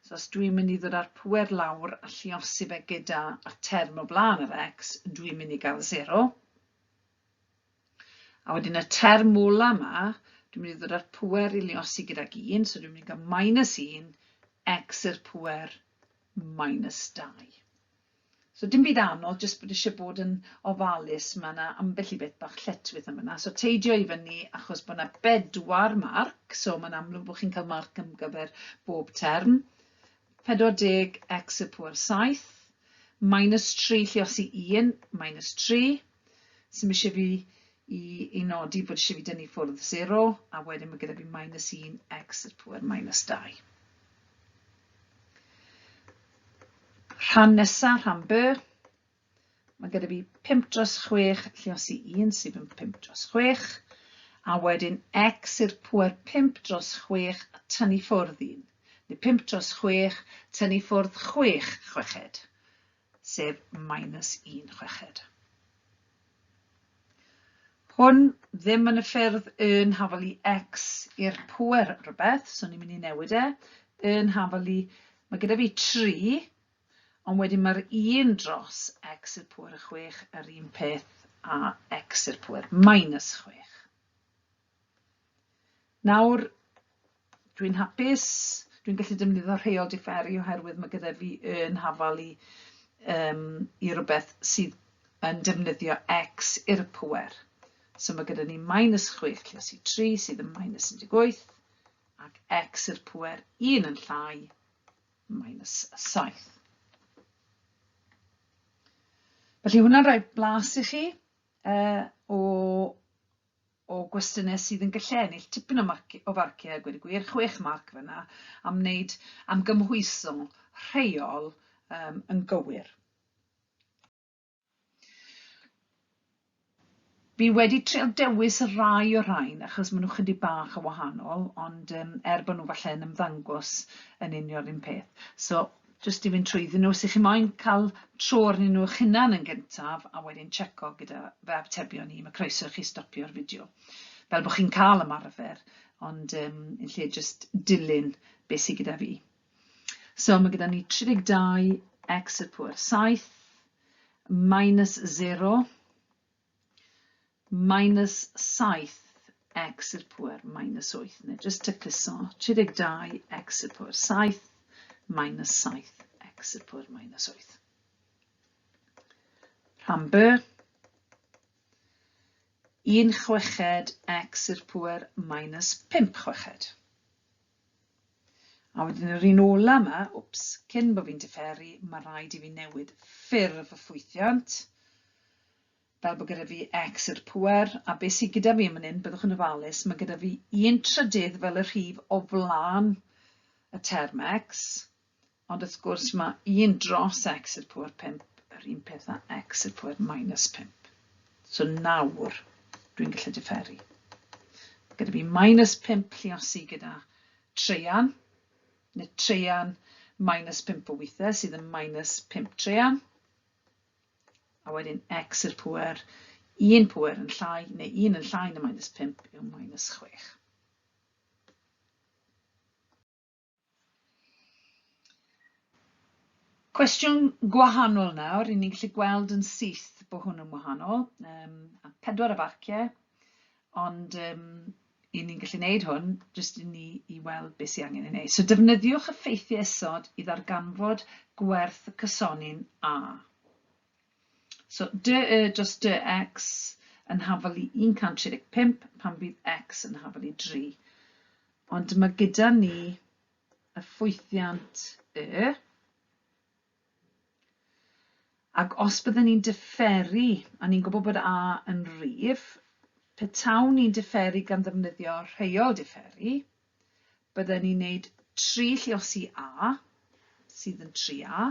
So os dwi'n mynd i ddod â'r pŵer lawr a lluosi fe gyda y term o blaen yr x, dwi'n mynd i gael 0. A wedyn y term ola yma, dwi'n mynd i ddod â'r pŵer i luosi gydag 1, so dwi'n mynd i gael minus 1, x i'r pŵer minus 2. So dim byd anodd, jyst bod eisiau bod yn ofalus, mae yna ambell i beth bach lletchwith am yna. So teidio i fyny achos bod yna bedwar marc, so mae'n amlwg bod chi'n cael marc am gyfer bob term. 40 x i'r pŵer 7, minus 3 lluosi 1, minus 3. Sy'm eisiau fi i, i nodi bod eisiau fi dynnu ffwrdd 0, a wedyn mae gyda fi minus 1 x i'r pŵer minus 2. Rhan nesaf, rhan B, mae gyda fi 5 dros 6 lliosi 1 sydd yn 5 dros 6, a wedyn x i'r pŵer 5 dros 6 a tynnu ffwrdd 1, neu 5 dros 6 tynnu ffwrdd 6 chweched, sef minus 1 chweched. Hwn ddim yn y ffyrdd yn hafal i x i'r pŵer rhywbeth, so ni'n mynd i newid e. Yn hafal i, mae gyda fi 3, ond wedyn mae'r 1 dros x i'r pŵer y 6 yr un peth a x i'r pŵer minus 6. Nawr, dwi'n hapus, dwi'n gallu defnyddio rheol diferu oherwydd mae gyda fi yn hafal i, um, i rywbeth sydd yn defnyddio x i'r pŵer. So mae gyda ni minus 6 lluosi 3 sydd yn minus 18 ac x i'r pŵer 1 yn llai minus 7. Felly hwnna'n rhoi blas i chi uh, o o gwestiynau sydd yn gallu ennill tipyn o marci- o farciau a gweud y gwir, 6 marc fan'na, am wneud, am gymhwyso rheol um, yn gywir. Fi wedi trial dewis rai o'r rhain achos maen nhw chydig bach yn wahanol, ond um, er bod nhw falle yn ymddangos yn union yr un peth. So, jyst i fynd trwyddyn nhw, os ych chi moyn cael tro arnyn nhw eich hunan yn gyntaf a wedyn checo gyda fy atebion i, mae croeso i chi stopio'r fideo. Fel bod chi'n cael ymarfer, ond um, yn lle jyst dilyn beth sydd gyda fi. So mae gyda ni 32 x i'r pŵer 7 minus 0 minus 7 x i'r pŵer minus 8, neu jyst tacluso, 32 x i'r pŵer 7 minus 7 x i'r pŵer minus 8. Rhan B, 1 chweched x i'r pŵer minus 5 chweched. A wedyn yr un ola yma, wps, cyn bod fi'n diferu, mae rhaid i fi newid ffurf y ffwythiant, fel bod gyda fi x i'r pŵer, a beth sydd gyda fi yn fan hyn, byddwch yn ofalus, mae gyda fi 1 trydydd fel y rhif o flaen y term x, ond wrth gwrs mae 1 dros x i'r pŵer 5 yr un peth â x i'r pŵer minus 5. So nawr dwi'n gallu diferu. Gyda fi minus 5 lliosi gyda treian, neu treian minus 5 o weithiau sydd yn minus 5 treian. A wedyn x i'r pŵer, 1 pŵer yn llai, neu 1 yn llai na minus 5 yw minus 6. Cwestiwn gwahanol nawr, 'yn ni'n gallu gweld yn syth bod hwn yn wahanol, yym a pedwar o farciau, ond yym 'yn ni'n gallu neud hwn jyst i ni i weld beth sy angen ei wneud. So defnyddiwch y ffeithiau isod i ddarganfod gwerth y cysonyn A. So dy dros dx yn hafal i 135 pan fydd x yn hafal i 3. Ond mae gyda ni y ffwythiant y, ac os byddwn ni'n diferu, a ni'n gwybod bod A yn rif, petawn ni'n diferu gan ddefnyddio rheol diferu, bydden ni'n neud 3 lliosi A, sydd yn 3A,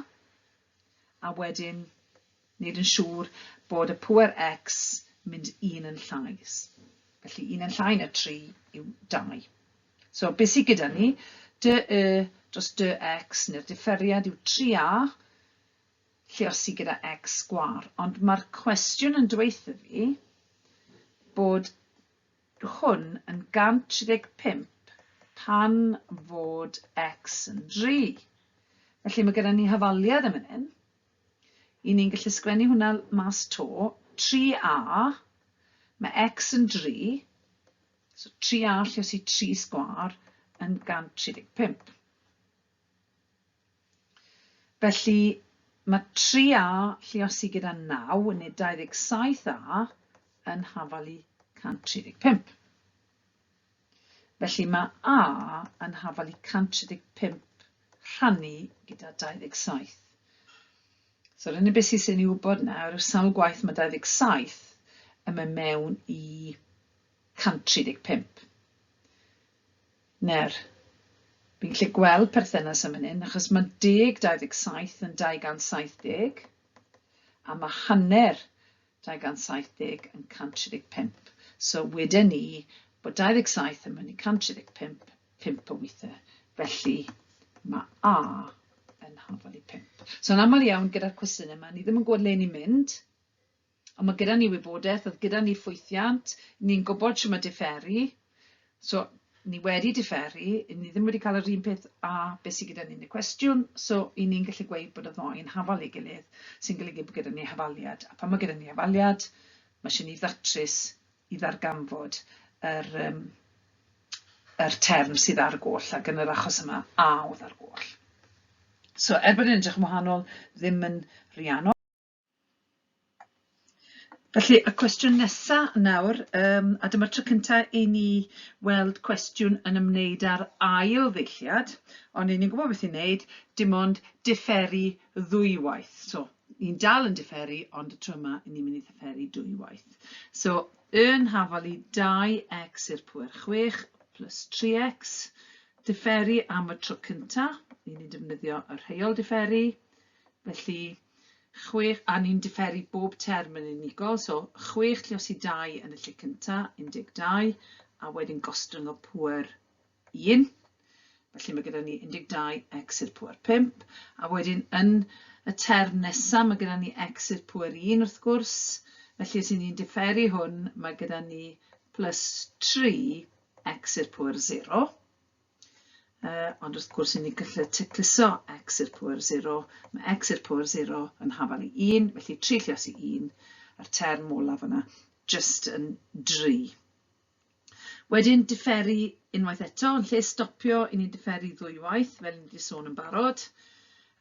a wedyn wneud yn siŵr bod y pŵer x mynd un yn llai. Felly un yn llai na 3 yw 2. So beth sydd gyda ni? Dy y dros dy x, neu'r diferiad yw 3a lluosi gyda x sgwâr. Ond mae'r cwestiwn yn dweutha fi bod hwn yn 135 pan fod x yn 3. Felly mae gyda ni hafaliad yn fan hyn. 'Y ni'n gallu sgwennu hwnna mas 'to, 3a, mae x yn 3, so 3a lliosi 3 sgwâr yn 135. Felly mae 3a lliosi gyda 9, neu 27a, yn hafal i 135. Felly mae A yn hafal i 135 rhannu gyda 27. So yr unig beth sydd sy'n ei wybod nawr yw sawl gwaith mae 27 yn mynd mewn i 135. Nawr, Fi'n gallu gweld perthynas yn fan hyn, achos mae deg 27 yn 270, a mae hanner 270 yn 135. So weden ni bod 27 yn mynd i 135, 5 o weithiau. Felly mae A yn hafal i 5. So yn aml iawn gyda'r cwestiynau yma, ni ddim yn gwybod le ni'n mynd, ond mae gyda ni wybodaeth, oedd gyda ni ffwythiant, ni'n gwybod shwt mae diferu, so ni wedi diferu, ni ddim wedi cael yr un peth a beth sydd gyda ni yn y cwestiwn, so i ni'n gallu gweud bod y ddou yn hafal ei gilydd, sy'n golygu bod gyda ni hafaliad, a pan mae gyda ni hafaliad, mae eisiau ni ddatrys i ddarganfod yr, um, yr term sydd ar y goll, ac yn yr achos yma, A oedd ar goll. So, er bod e'n edrych yn wahanol, ddim yn rhy anodd. Felly, y cwestiwn nesa nawr, yym, a dyma'r tro cynta i ni weld cwestiwn yn ymwneud â'r ail ddeilliad, ond 'y ni'n gwybod beth i wneud, dim ond diferu ddwywaith. So, ni'n dal yn diferu, ond y tro yma, 'y ni'n mynd i ddiferu dwywaith. So, yn hafal i 2x i'r pŵer 6 plus 3x, diferu am y tro cynta, ni'n mynd i defnyddio y rheol diferu, Felly, chwech, a ni'n diferu bob term yn unigol, so chwech lluosi 2 yn y lle cynta, 12, a wedyn gostwng o pŵer 1. Felly mae gyda ni 12 x i'r pŵer 5, a wedyn yn y term nesaf mae gyda ni x i'r pŵer 1 wrth gwrs, felly os 'y ni'n diferu hwn mae gyda ni plus 3 x i'r pŵer 0. Ond wrth gwrs, ni'n gallu tacluso x i'r pŵer 0. Mae x i'r pŵer 0 yn hafal i 1, felly 3 lluosi 1, a'r term olaf yna jyst yn 3. Wedyn diferu unwaith eto, yn lle stopio, i ni'n diferu ddwywaith, fel ni wedi sôn yn barod.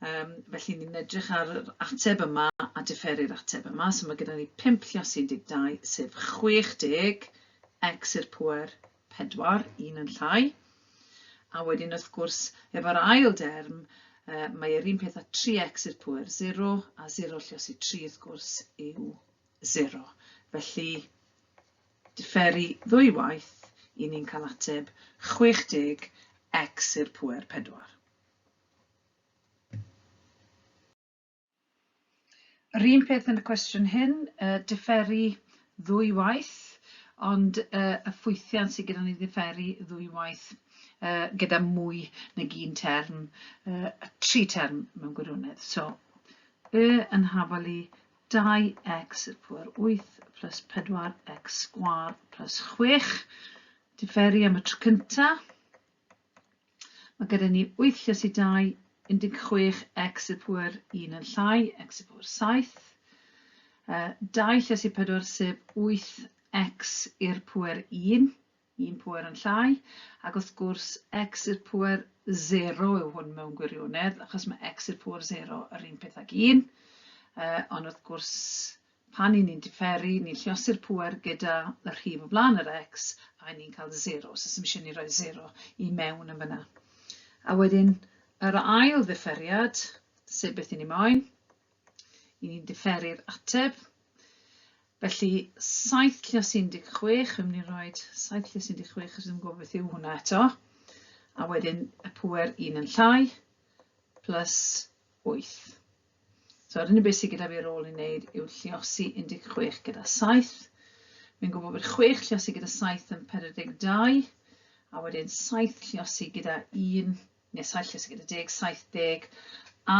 Felly ni'n edrych ar yr ateb yma a diferu'r ateb yma. So mae gyda ni 5 lluosi 12, sef 60, x i'r pŵer 4, un yn llai. A wedyn wrth gwrs, efo'r ail derm, mae e'r un peth â 3x i'r pŵer 0, a 0 lluosi 3 wrth gwrs yw 0. Felly, diferu ddwy waith, i ni'n cael ateb 60 x i'r pŵer 4. Yr un peth yn y cwestiwn hyn, diferu ddwy waith, ond y ffwythiant sydd gyda ni ddiferu ddwy waith gyda mwy nag un term, tri term mewn gwirionedd. So, y yn hafal i 2x i'r pŵer 8 plus 4x sgwâr plus 6. Diferu am y tro cyntaf. Mae gyda ni 8 lluosi 2, 16 x i'r pŵer 1 yn llai, x i'r pŵer 7. 2 lluosi 4 sef 8 x i'r pŵer 1, 1 pŵer yn llai, ac wrth gwrs x i'r pŵer 0 yw hwn mewn gwirionedd, achos mae x i'r pŵer 0 yr un peth ag 1. Ond wrth gwrs Pan 'y ni'n diferu, ni'n lluosi'r pŵer gyda y rhif o flaen yr x, a 'y ni'n cael 0, so 'sdim isie ni roi 0 i mewn yn fan'na. A wedyn yr ail ddifferiad, sef beth 'y ni moyn, 'y ni'n diferu'r ateb. Felly 7 lluosi 16, fi'n mynd i roid 7 lluosi 16, achos ddim yn gwybod beth yw hwnna eto. A wedyn y pŵer 1 yn llai, plus 8. So yr unig beth sydd gyda fi ar ôl i wneud yw lluosi 16 gyda 7. Fi'n gwybod bod 6 lluosi gyda 7 yn 42, a wedyn 7 lluosi gyda 1, neu 7 lluosi gyda 10, 70, a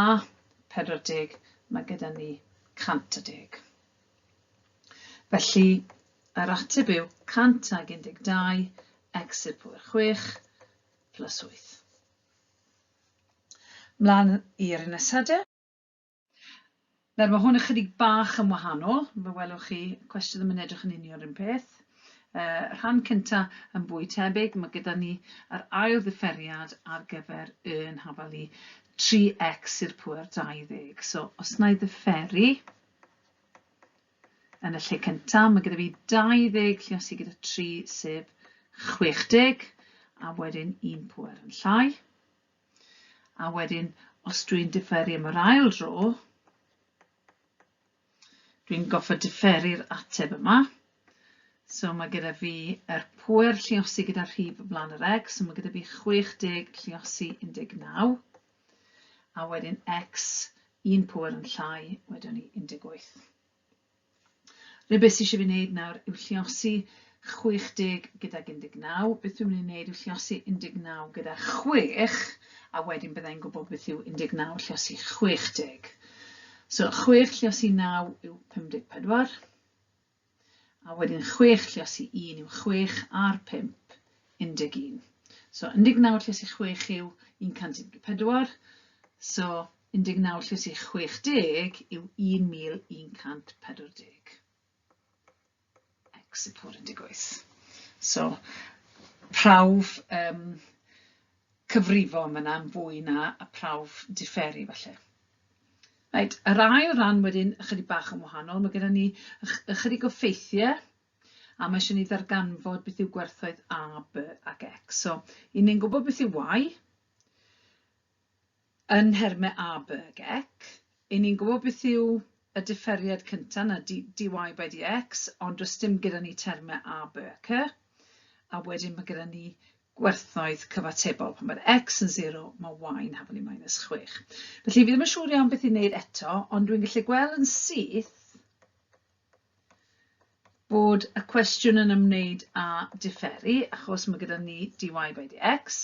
40, mae gyda ni 110. Felly, yr ateb yw 112 x i'r pŵer 6 plus 8. Mlaen i'r un nesa de. Nawr mae hwn ychydig bach yn wahanol, fe welwch chi, y cwestiwn ddim yn edrych yn union yr un peth. Rhan cynta yn fwy tebyg, mae gyda ni yr ail ddifferiad ar gyfer y yn hafal i 3x i'r pŵer 20. So os na i ddifferu yn y lle cynta, mae gyda fi 20 lluosi gyda 3 sef 60, a wedyn un pŵer yn llai. A wedyn, os dwi'n diferu am yr ail dro, dwi'n gorfod diferu'r ateb yma. So mae gyda fi yr pwer lluosi gyda'r rhif o flaen yr x, so mae gyda fi 60 lluosi 19, a wedyn x un pwer yn llai, wedyn ni 18. Rhaid beth sydd eisiau fi wneud nawr yw lluosi 60 gydag 19. Beth dwi'n mynd i wneud yw lluosi 19 gyda 6, a wedyn byddai'n gwybod beth yw 19 lluosi 60. So 6 lluosi 9 yw 54. A wedyn 6 lluosi 1 yw 6 a'r 5, 11. So 19 lluosi 6 yw 114. So 19 lluosi 60 yw 1140. X y pwr 18. So prawf um, cyfrifo yma yna'n fwy na y prawf diferu falle. Reit, yr ail ran wedyn ychydig bach yn wahanol. Mae gyda ni ychydig o ffeithiau a mae eisiau ni ddarganfod beth yw gwerthoedd A, B ac X. So, i ni'n gwybod beth yw Y yn nhermau A, B ac X. I ni'n gwybod beth yw y diferiad cyntaf na dy by dx, ond does dim gyda ni termau A, B a C. A wedyn mae gyda ni gwerthoedd cyfatebol. Pan mae'r x yn 0, mae y yn hafal i minus 6. Felly fi ddim yn siŵr iawn beth i wneud eto, ond dwi'n gallu gweld yn syth bod y cwestiwn yn ymwneud â diferu, achos mae gyda ni dy by dx.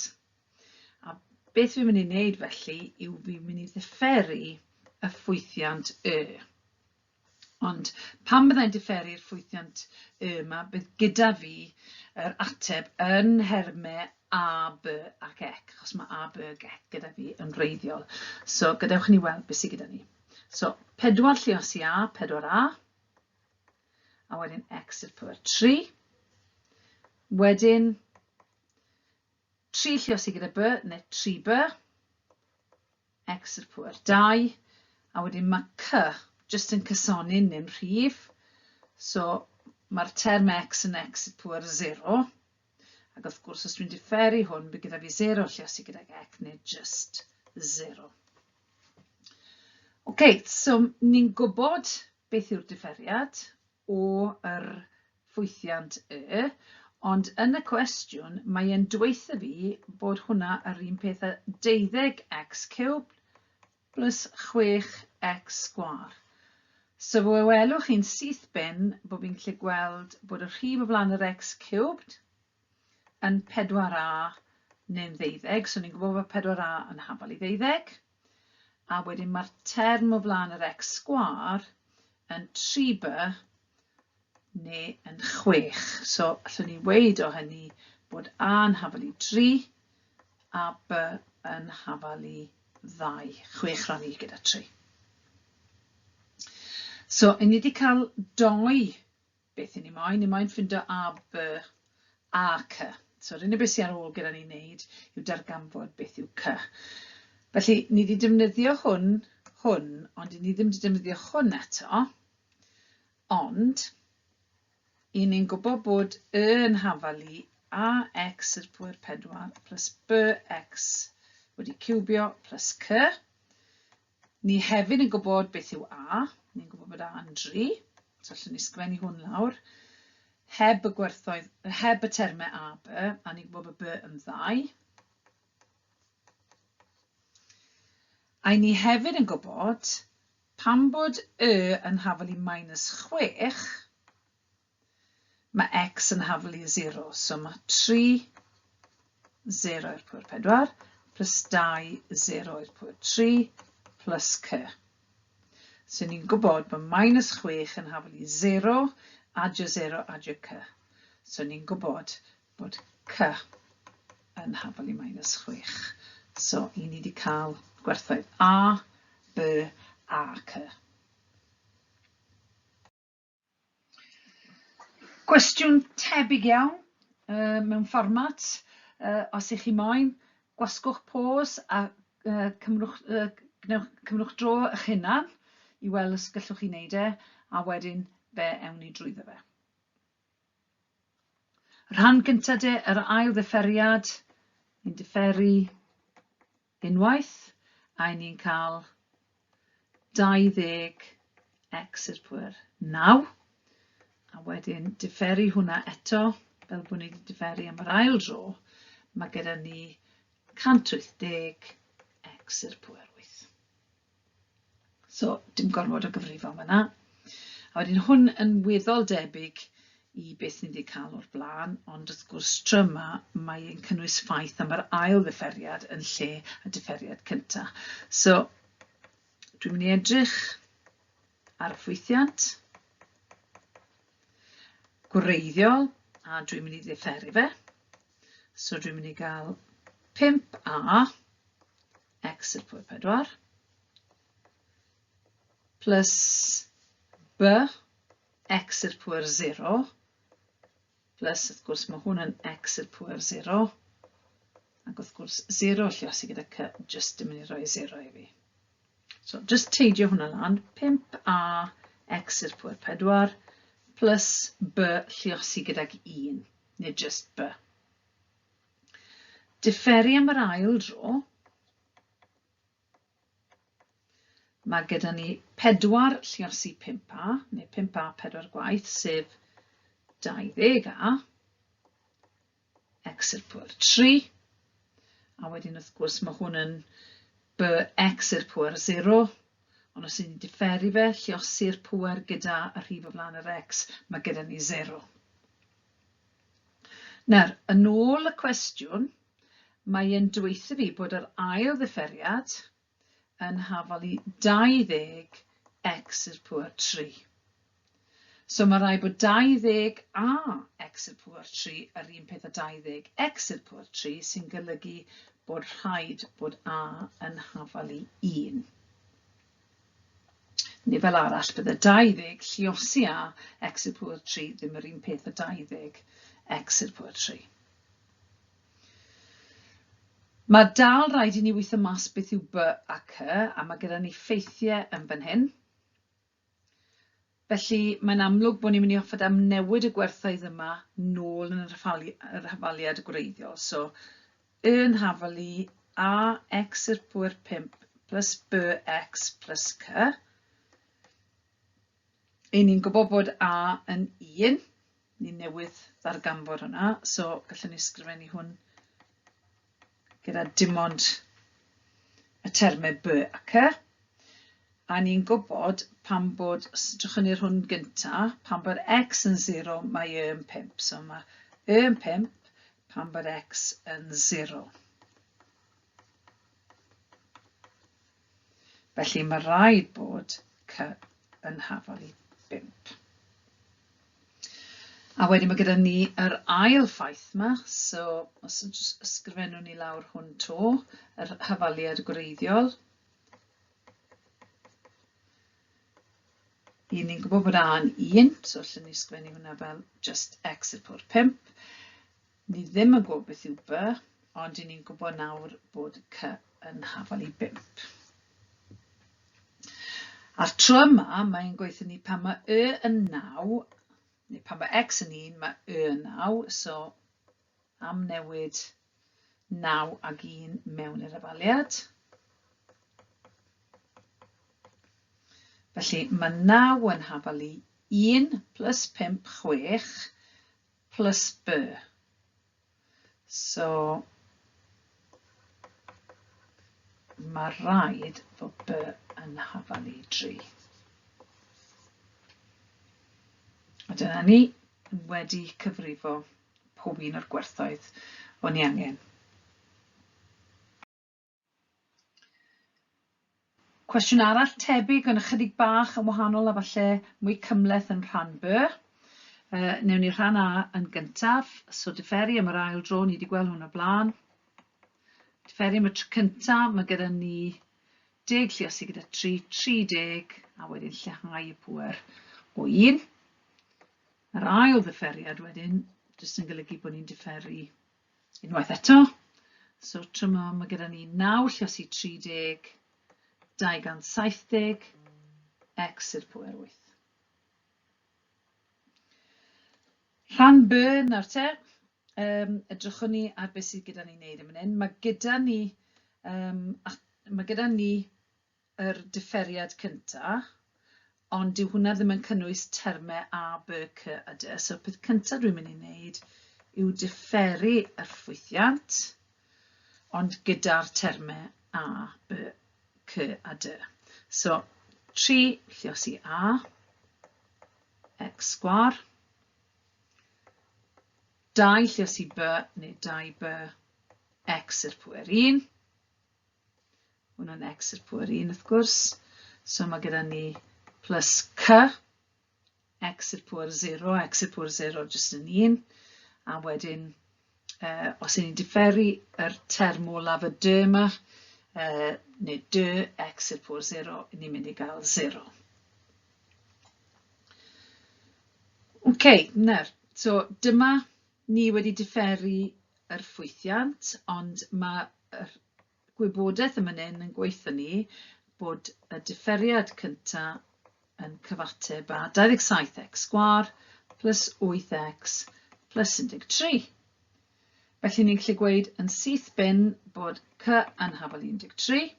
A beth fi'n mynd i wneud felly yw fi'n mynd i ddiferu y ffwythiant y. Ond pan byddai'n diferu'r ffwythiant y yma, bydd gyda fi yr ateb yn nhermau A, B ac C, achos mae A, B ac C gyda fi yn wreiddiol. So gadewch i ni weld beth sydd gyda ni. So 4 lluosi A, 4A, a wedyn X i'r pwer 3. Wedyn 3 lluosi gyda B, neu 3B, x i'r pŵer 2, a wedyn mae c jyst yn cysoni neu'n rhif, so mae'r term x yn x i'r pŵer 0, ac wrth gwrs os dwi'n diferu hwn, bydd gyda fi 0 lluosi gydag x neu just 0. Ok, so ni'n gwybod beth yw'r diferiad o yr ffwythiant y, ond yn y cwestiwn mae e'n dweutha fi bod hwnna yr un peth â deuddeg x ciwb plus 6x sgwâr. So fe welwch chi'n syth bin bod fi'n gallu gweld bod y rhif o flaen yr x ciwbd yn 4a neu'n ddeuddeg, so ni'n gwybod bod 4a yn hafal i ddeuddeg. A wedyn mae'r term o flaen yr x sgwâr yn 3b neu yn 6. So allwn ni weud o hynny bod a yn hafal i 3 a b yn hafal i 2. 6 rannu gyda 3. So, i ni wedi cael doi beth i ni moyn. Ni moyn ffindo A, B a C. So yr unig beth sydd ar ôl gyda ni wneud yw darganfod beth yw C. Felly, ni wedi defnyddio hwn, hwn, ond ni ddim wedi defnyddio hwn eto. Ond, i ni'n gwybod bod Y yn hafal i AX i'r pwer 4 plus BX wedi ciwbio plus C. Ni hefyd yn gwybod beth yw A. Ni'n gwybod bod A yn 3, so allwn ni sgwennu hwn lawr. Heb y gwerthoedd, heb y termau A, B, a ni'n gwybod bod B yn 2. A ni hefyd yn gwybod pam bod Y yn hafal i minus 6, Mae x yn haflu i 0, so mae 3, 0 i'r pŵer 4, plus 2, 0 i'r pŵer 3, plus c. So ni'n gwybod bod minus 6 yn haflu i 0, adio 0, adio c. So ni'n gwybod bod c yn hafal i minus 6. So i ni wedi cael gwerthoedd a, b a c. Cwestiwn tebyg iawn yy mewn fformat. Yy os 'y chi moyn, gwasgwch pause a yy cymrwch yy gwnewch cymrwch dro eich hunan i weld os gallwch chi wneud e, a wedyn fe ewn ni drwyddo fe. Rhan gynta de, yr ail ddifferiad, ni'n diferu unwaith, a 'yn ni'n cael 20 x i'r pwer 9. A wedyn diferu hwnna eto, fel bod ni wedi diferu am yr ail dro, mae gyda ni 180 x i'r pwer 8. So, dim gormod o gyfrifo fan'na. A wedyn hwn yn weddol debyg i beth ni wedi cael o'r blaen, ond wrth gwrs tro yma mae e'n cynnwys ffaith am yr ail ddifferiad yn lle y differiad cyntaf. So, dwi'n mynd i edrych ar y ffwythiant gwreiddiol a dwi'n mynd i ddifferu fe. So dwi'n mynd i gael 5a x i'r pwer 4 plus b x i'r pwer 0 plus wrth gwrs mae hwn yn x i'r pwer 0 ac wrth gwrs 0 lluosi gyda c jyst yn mynd i roi 0 i fi. So just teidio hwnna lan, 5a x i'r pwer 4 plus b lluosi gydag 1, neu just b. Diferu am yr ail dro, mae gyda ni 4 lluosi 5a, neu 5a 4 gwaith, sef 20a, x i'r pŵer 3, a wedyn wrth gwrs mae hwn yn b x i'r pŵer 0, ond os ni'n diferu fe, lluosi'r pŵer gyda y rhif o flaen yr x, mae gyda ni 0. Nawr, yn ôl y cwestiwn, mae e'n dweutho fi bod yr ail ddifferiad yn hafal i 20 x i'r pŵer 3. So mae rhaid bod 20 a x i'r pŵer 3 yr un peth â 20 x i'r pŵer 3, sy'n golygu bod rhaid bod a yn hafal i 1. Neu fel arall, bydde 20 lluosi a x i'r pŵer 3 ddim yr un peth â 20 x i'r pŵer 3. Mae dal rhaid i ni weithio mas beth yw B a C, a mae gyda ni ffeithiau yn fan hyn. Felly, mae'n amlwg bod ni'n mynd i hoffod am newid y gwerthoedd yma nôl yn yr hafaliad gwreiddiol. So, Y yn hafal i A x i'r pŵer 5 plus B x plus C. I ni'n gwybod bod A yn 1, Ni newydd ddarganfod hwnna, so gallwn ni sgrifennu hwn gyda dim ond y termau B a C. A ni'n gwybod pam bod, os edrychwn ni'r hwn gynta, pam bod x yn 0, mae y yn 5. So mae y yn 5 pam bod x yn 0. Felly mae rhaid bod C yn hafal i 5. A wedyn mae gyda ni yr ail ffaith yma, so os ysgrifennwn ni lawr hwn to, yr hafaliad gwreiddiol. I ni'n gwybod bod A yn 1, so allwn ni ysgrifennu hwnna fel just x i'r pwr 5. Ni ddim yn gwybod beth yw B, ond i ni'n gwybod nawr bod C yn hafal i 5. A'r tro yma, mae'n gweithio ni pan mae Y yn 9, neu pan mae X yn 1, mae Y yn 9, so am newid 9 ag 1 mewn i'r afaliad. Felly mae 9 yn hafal i 1 plus 5, 6, plus B. So, mae rhaid fod B yn hafal i 3. A dyna ni wedi cyfrifo pob un o'r gwerthoedd o'n i angen. Cwestiwn arall tebyg ond ychydig bach yn wahanol a falle mwy cymhleth yn rhan B. Newn ni rhan A yn gyntaf. So diferu am yr ail dro, ni wedi gweld hwn o'r blaen. Diferu am y tro cyntaf, mae gyda ni deg lluosi gyda 3, 30, a wedyn lleihau y pŵer o 1. Yr ail ddifferiad wedyn, jyst yn golygu bod ni'n diferu Unwaith eto, so tro yma mae gyda ni 9 lluosi 30, 270, x i'r pŵer 8. Rhan B nawr te, edrychwn ni ar beth sydd gyda ni wneud yn fan hyn. Mae gyda ni, mae gyda ni yr diferiad cynta, ond dyw hwnna ddim yn cynnwys termau A, B, C a D. So peth cyntaf dwi'n mynd i wneud yw diferu yr ffwythiant, ond gyda'r termau A, B, C a D. So 3 lliosi A, x sgwar, 2 lliosi B neu 2B x i'r pwer 1, Hwnna'n x i'r pŵer 1 wrth gwrs. So mae gyda ni plus c, x i'r pŵer 0, x i'r pŵer 0 jyst yn 1. A wedyn, os y'n ni'n diferu yr term olaf y d yma, neu d x i'r pŵer 0, ni'n mynd i gael 0. Ok, nawr, so dyma ni wedi diferu yr ffwythiant, ond mae yr gwybodaeth yn fan hyn yn gweutho ni bod y diferiad cynta yn cyfateb â 27x sgwâr plus 8x plus 13. Felly ni'n gallu gweud yn syth bin bod c yn hafal 13.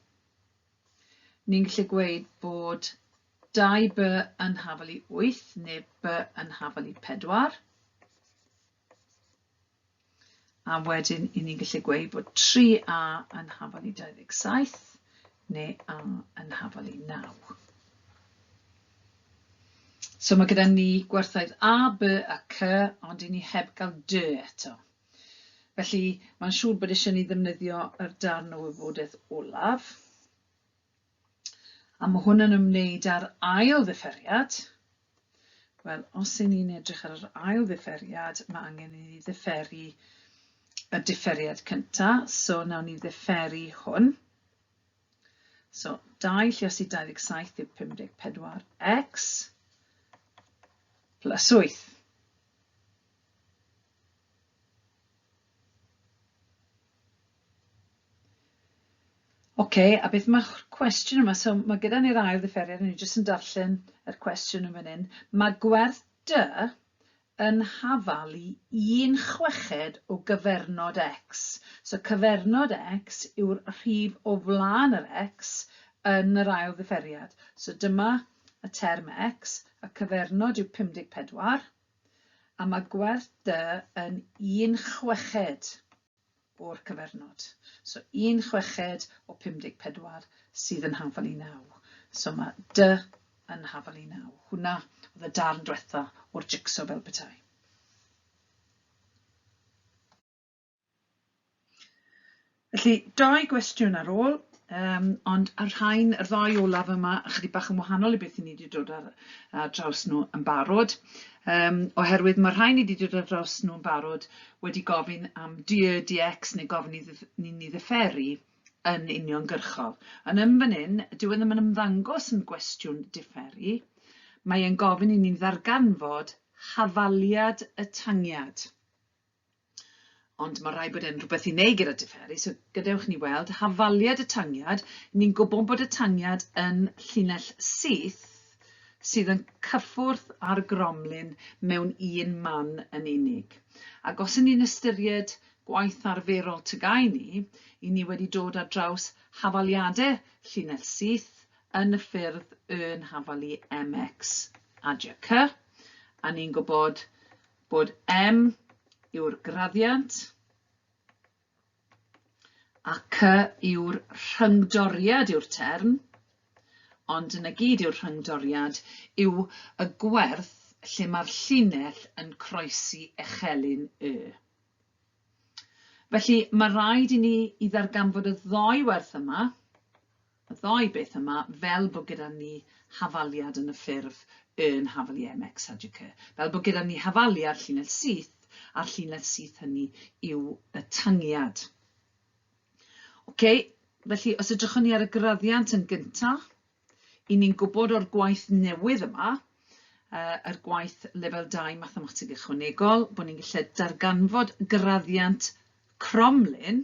Ni'n gallu gweud bod 2b yn hafal i 8 neu b yn hafal i 4. A wedyn, i ni'n gallu gweud bod 3a yn hafal i 27 neu a yn hafal i 9. So mae gyda ni gwerthoedd A, B a C, ond i ni heb gael D eto. Felly, mae'n siŵr bod eisiau ni ddefnyddio yr darn o wybodaeth olaf. A mae hwn yn ymwneud â'r ail ddifferiad. Wel, os y'n ni'n edrych ar yr ail ddifferiad, mae angen i ni ddifferu y differiad cynta. So, nawn ni ddifferu hwn. So, 2 lluosi 27 yw 54x plus 8. Oce, a beth mae'r cwestiwn yma? So mae gyda ni'r ail ddifferiad, o'n i jyst yn darllen yr cwestiwn yn fan hyn. Mae gwerth dy yn hafal i 1/6 o gyfernod x. So cyfernod x yw'r rhif o flaen yr x yn yr ail ddifferiad. So dyma y term x, y cyfernod yw 54, a mae gwerth dy yn 1/6 o'r cyfernod. So 1/6 o 54 sydd yn hafal i 9. So mae dy yn hafal i 9. Hwna oedd y darn diwetha o'r jigsaw fel petai. Felly, dau gwestiwn ar ôl, um, ond y rhain, y ddau olaf yma, ychydig bach yn wahanol i beth i ni wedi dod ar, ar draws nhw yn barod, um, oherwydd mae rhain ni wedi dod ar draws nhw yn barod wedi gofyn am dy dx neu gofyn i ni, ni ddifferu yn uniongyrchol. Yn yn fan hyn, dyw e ddim yn ymddangos yn gwestiwn diferu, mae e'n gofyn i ni ddarganfod hafaliad y tangiad. Ond mae rhaid bod e'n rhywbeth i wneud gyda diferu, so gadewch ni weld. Hafaliad y tangiad, ni'n gwybod bod y tangiad yn llinell syth sydd yn cyffwrdd â'r gromlin mewn un man yn unig. Ac os y'n ni'n ystyried gwaith arferol TGAU ni, 'y ni wedi dod ar draws hafaliadau llinell syth yn y ffyrdd yn hafalu MX a JC, a ni'n gwybod bod M yw'r graddiant a C yw'r rhyngdoriad yw'r term, ond yna gyd yw'r rhyngdoriad yw y gwerth lle mae'r llinell yn croesi echelin Y. Felly mae rhaid i ni i ddarganfod y ddou werth yma, y ddou beth yma, fel bod gyda ni hafaliad yn y ffurf yn hafal i mx a jk. Fel bod gyda ni hafaliad llinell syth, a'r llinell syth hynny yw y tangiad. Ok, felly os edrychwn ni ar y graddiant yn gyntaf, i ni'n gwybod o'r gwaith newydd yma, yr gwaith lefel 2 mathemateg ychwanegol, bod ni'n gallu darganfod graddiant cromlin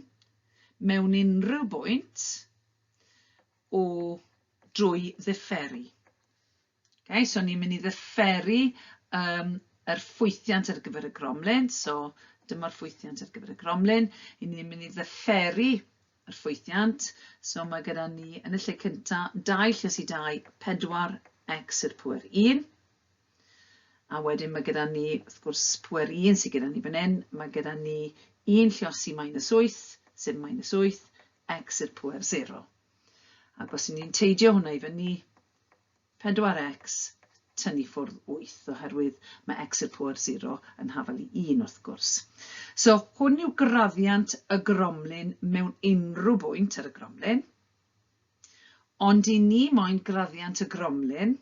mewn unrhyw bwynt o drwy ddifferu. Okay, so ni'n mynd i ddifferu um, yr ffwythiant ar gyfer y gromlin, so dyma'r ffwythiant ar gyfer y gromlin. I ni'n mynd i ddifferu yr ffwythiant, so mae gyda ni yn y lle cynta 2 lluosi 2, 4 x i'r pwer 1. A wedyn mae gyda ni, wrth gwrs, pwer 1 sydd gyda ni fan hyn. Mae gyda ni 1 lliosi minus 8, sef minus 8, x i'r pwer 0. Ac os ni'n teidio hwnna i fyny, 4x tynnu ffwrdd 8, oherwydd mae x i'r pŵer 0 yn hafal i 1 wrth gwrs. So hwn yw graddiant y gromlin mewn unrhyw bwynt ar y gromlin. Ond i ni moyn graddiant y gromlin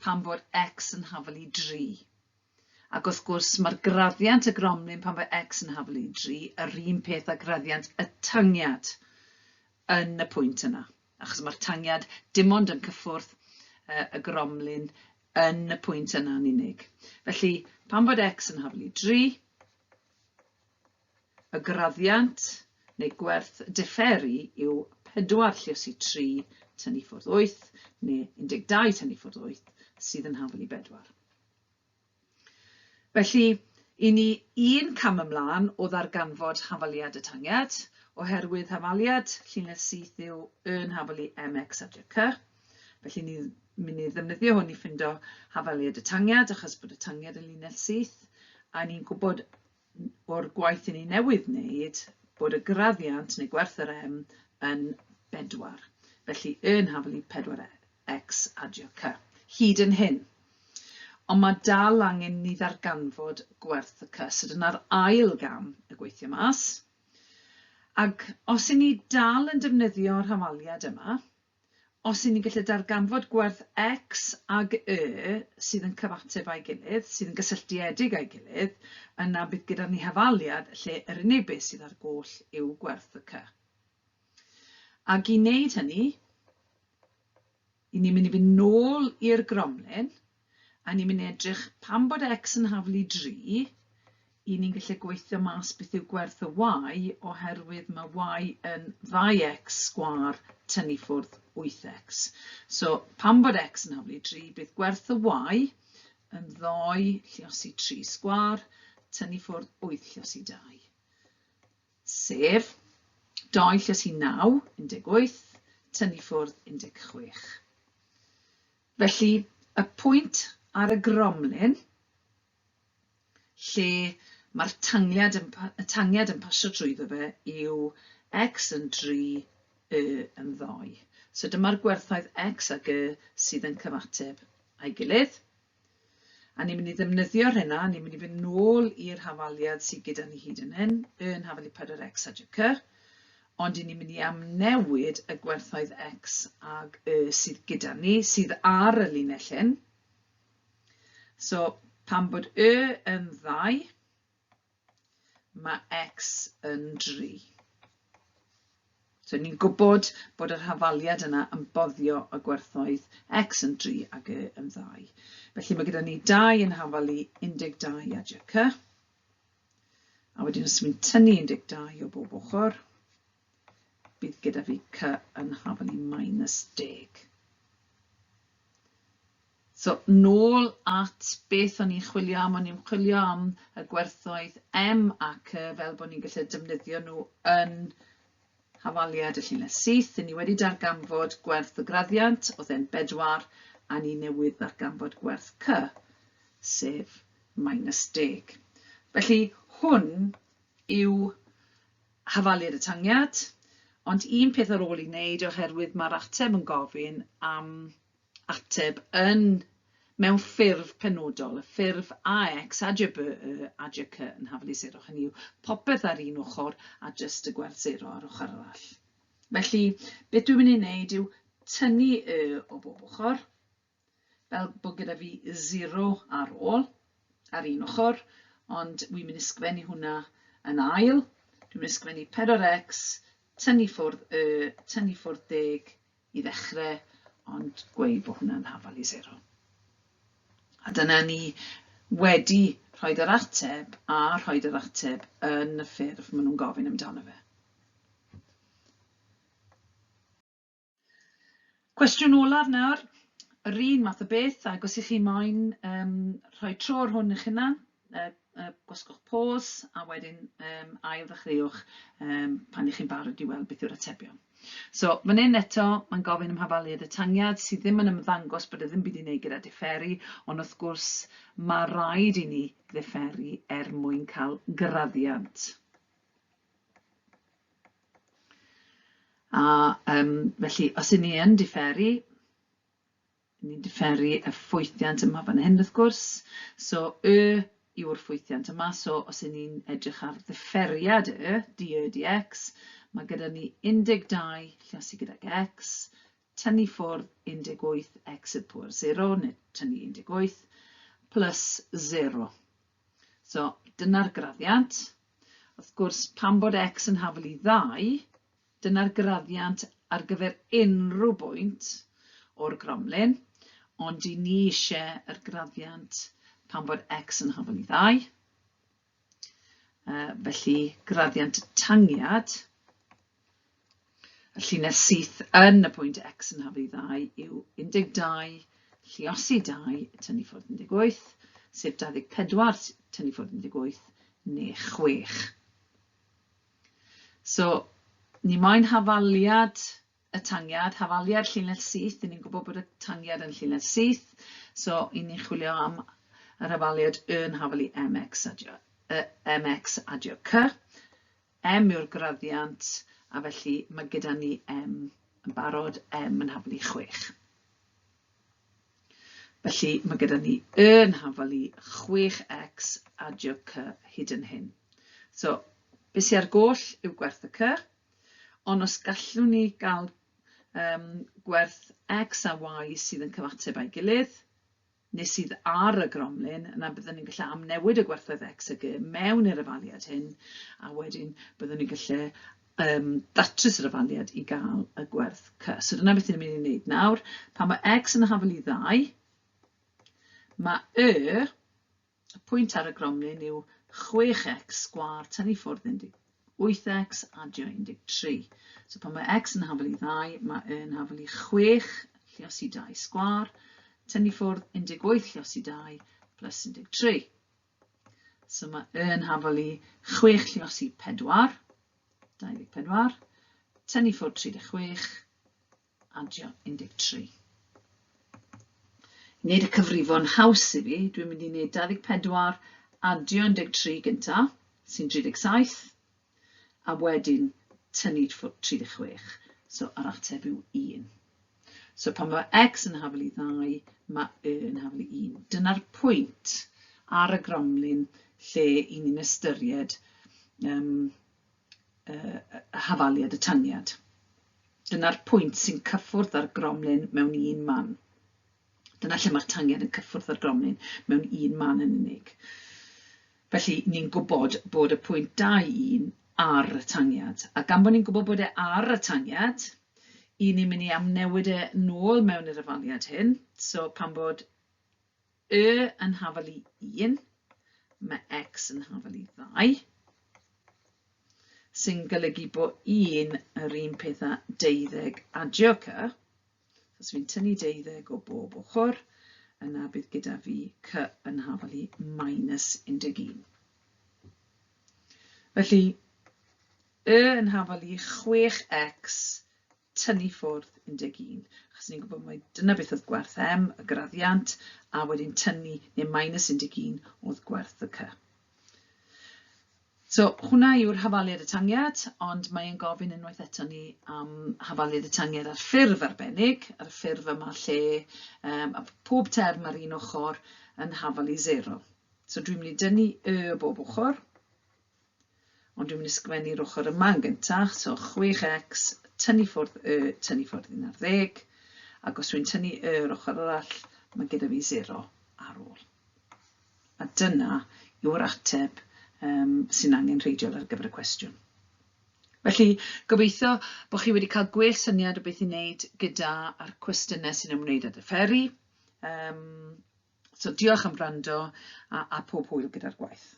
pan fod x yn hafal i 3. Ac wrth gwrs mae'r graddiant y gromlin pan fod x yn hafal i 3 yr un peth â graddiant y tangiad yn y pwynt yna, achos mae'r tangiad dim ond yn cyffwrdd y gromlin yn y pwynt yna'n unig. Felly, pan fod x yn hafal i 3, y graddiant neu gwerth diferu yw 4 lluosi 3 tynnu ffwrdd 8, neu 12 tynnu ffwrdd 8, sydd yn hafal i 4. Felly, i ni un cam ymlaen o ddarganfod hafaliad y tangiad, oherwydd hafaliad llinell syth yw yn hafal i mx a jc. Felly ni'n mynd i ddefnyddio hwn i ffindo hafaliad y tangiad, achos bod y tangiad yn linell syth, a ni'n gwybod o'r gwaith i ni newydd wneud bod y graddiant neu gwerth yr M yn bedwar. Felly Y yn hafal i 4x adio C. Hyd yn hyn. Ond mae dal angen ni ddarganfod gwerth y C. So dyna'r ail gam y gweithio mas. Ac os i ni dal yn defnyddio'r hafaliad yma, Os 'y ni'n gallu darganfod gwerth x ag y sydd yn cyfateb â'i gilydd, sydd yn gysylltiedig â'i gilydd, yna bydd gyda ni hafaliad lle yr unig beth sydd ar goll yw gwerth y c. Ac i wneud hynny, 'y ni'n mynd i fynd nôl i'r gromlin, a ni'n mynd i edrych pam bod x yn haflu 3, i ni'n gallu gweithio mas beth yw gwerth y y oherwydd mae y yn 2x sgwâr tynnu ffwrdd 8x. So pam bod x yn haflu 3, bydd gwerth y y yn 2 lliosi 3 sgwâr tynnu ffwrdd 8 lliosi 2. Sef 2 lliosi 9, 18, tynnu ffwrdd 16. Felly, y pwynt ar y gromlin lle mae'r tangliad yn, y tangiad yn pasio trwyddo fe yw x yn 3, y yn 2. So dyma'r gwerthoedd x ag y sydd yn cyfateb a'i gilydd. A ni'n mynd i ddefnyddio'r hynna, ni'n mynd i fynd nôl i'r hafaliad sydd gyda ni hyd yn hyn, y yn hafal i 4x a j, ond i ni'n mynd i amnewid y gwerthoedd x ag y sydd gyda ni, sydd ar y linell hyn. So, pan bod y yn ddau, mae x yn 3. So ni'n gwybod bod yr hafaliad yna yn boddio y gwerthoedd x yn 3 ac y yn 2. Felly mae gyda ni 2 yn hafalu 12 a jc. A wedyn os dwi'n tynnu 12 o bob ochr, bydd gyda fi c yn hafalu minus 10. So, nôl at beth o'n i'n chwilio am, o'n i'n chwilio am y gwerthoedd M a C fel bod ni'n gallu defnyddio nhw yn hafaliad y llinell syth. Ni wedi darganfod gwerth y graddiant, oedd e'n bedwar, a ni newydd ddarganfod gwerth C, sef minus deg. Felly hwn yw hafaliad y tangiad, ond un peth ar ôl i wneud oherwydd mae'r ateb yn gofyn am ateb yn mewn ffurf penodol, y ffurf AX, AGBY, AGC yn hafal i sero, hynny yw popeth ar un ochr a jyst y gwerth sero ar ochr arall. Felly, beth dwi'n mynd i wneud yw tynnu y o bob ochr, fel bod gyda fi 0 ar ôl ar un ochr, ond wi'n mynd i sgwennu hwnna yn ail. Dwi'n mynd i sgwennu 4x, tynnu ffwrdd y, tynnu ffwrdd deg, i ddechrau, ond gweud bod hwnna'n hafal i sero. A dyna ni wedi rhoi'r yr ateb a rhoi'r yr ateb yn y ffurf maen nhw'n gofyn amdano fe. Cwestiwn olaf nawr, yr un math o beth, ac os ych chi moyn um, rhoi tro ar hwn eich hunan, gwasgwch pause a wedyn ail ddechreuwch pan ych chi'n barod i weld beth yw'r atebion. So, fan hyn eto, mae'n gofyn am hafaliad y tangiad sydd ddim yn ymddangos bod e ddim byd i wneud gyda diferu, ond wrth gwrs mae rhaid i ni ddiferu er mwyn cael graddiant. A um, felly, os y'n ni yn diferu, Ni'n diferu y ffwythiant yma fan hyn wrth gwrs. So y yw'r ffwythiant yma, so os y'n ni'n edrych ar ddifferiad y, dy dx, mae gyda ni 12 lliosi gydag x, tynnu ffwrdd 18 x i'r pŵer 0, neu tynnu 18, plus 0. So dyna'r graddiant. Wrth gwrs, pan bod x yn hafal i ddau, Dyna'r graddiant ar gyfer unrhyw bwynt o'r gromlin, ond i ni eisiau yr graddiant pan fod x yn hafal i ddau. Felly graddiant tangiad, y llinell syth yn y pwynt x yn hafal i ddau yw 12 lluosi 2 tynnu ffwrdd 18, sef 24 tynnu ffwrdd 18 neu 6. So, ni moyn hafaliad y tangiad, hafaliad llinell syth, ni'n gwybod bod y tangiad yn llinell syth, so i ni'n chwilio am yr hafaliad y yn hafal i mx adio, y mx adio c. M yw'r graddiant, a felly mae gyda ni m yn barod, m yn hafal i 6. Felly mae gyda ni y yn hafal i 6x adio c hyd yn hyn. So, beth sydd ar goll yw gwerth y c, ond os gallwn ni gael um, gwerth x a y sydd yn cyfateb â'i gilydd, neu sydd ar y gromlin, yna byddwn ni'n gallu amnewid y gwerthoedd x a y mewn i'r efaliad hyn, a wedyn byddwn ni'n gallu um, datrys yr ofaliad i gael y gwerth c. So dyna beth ni'n mynd i wneud nawr. Pan mae x yn hafal i ddau, mae y, y pwynt ar y gromlin yw 6x sgwâr tynnu ffwrdd 18x adio 13. So pan mae x yn hafal i ddau, mae y yn hafal i 6 lliosi 2 sgwâr, tynnu ffwrdd 18 lliosi 2 plus 13. So mae y yn hafal i 6 lliosi 4, 24, tynnu ffwrdd 36, adio 13. I wneud y cyfrifon haws i fi, dwi'n mynd i wneud 24 adio 13 gynta, sy'n 37, a wedyn tynnu 36. So yr ateb yw 1. So pan mae x yn hafal i ddau, mae y yn hafal i 1. Dyna'r pwynt ar y gromlin lle i ni'n ystyried um, hafaliad y taniad. Dyna'r pwynt sy'n cyffwrdd â'r gromlin mewn un man. Dyna lle mae'r tangiad yn cyffwrdd â'r gromlin mewn un man yn unig. Felly, ni'n gwybod bod y pwynt 2, 1 ar y tangiad. A gan bod ni'n gwybod bod e ar y tangiad, i ni'n mynd i amnewid e nôl mewn i'r ofaliad hyn. So, pan bod y yn hafal i 1, mae x yn hafal i 2, sy'n golygu bod 1 yr un peth â deuddeg adio c. Os fi'n tynnu deuddeg o bob ochr, yna bydd gyda fi c yn hafal i minus 11. Felly, y yn hafal i 6x tynnu ffwrdd 11, achos ni'n gwybod mai dyna beth oedd gwerth m, y graddiant, a wedyn tynnu neu minus 11 oedd gwerth y c. So, hwnna yw'r hafaliad y tangiad, ond mae e'n gofyn unwaith eto ni am hafaliad y tangiad ar ffurf arbennig, ar y ffurf yma lle um, a pob term ar un ochr yn hafal i zero. So dwi'n mynd i dynnu y o bob ochr, ond dwi'n mynd i sgwennu'r ochr yma yn gyntaf, so 6x, tynnu ffwrdd y, tynnu ffwrdd 11, ac os dwi'n tynnu y o'r ochr arall, mae gyda fi 0 ar ôl. A dyna yw'r ateb um, sy'n angenrheidiol ar gyfer y cwestiwn. Felly, gobeithio bod chi wedi cael gwell syniad o beth i wneud gyda'r cwestiynau sy'n ymwneud â diferu. Um, so diolch am wrando a, a pob hwyl gyda'r gwaith.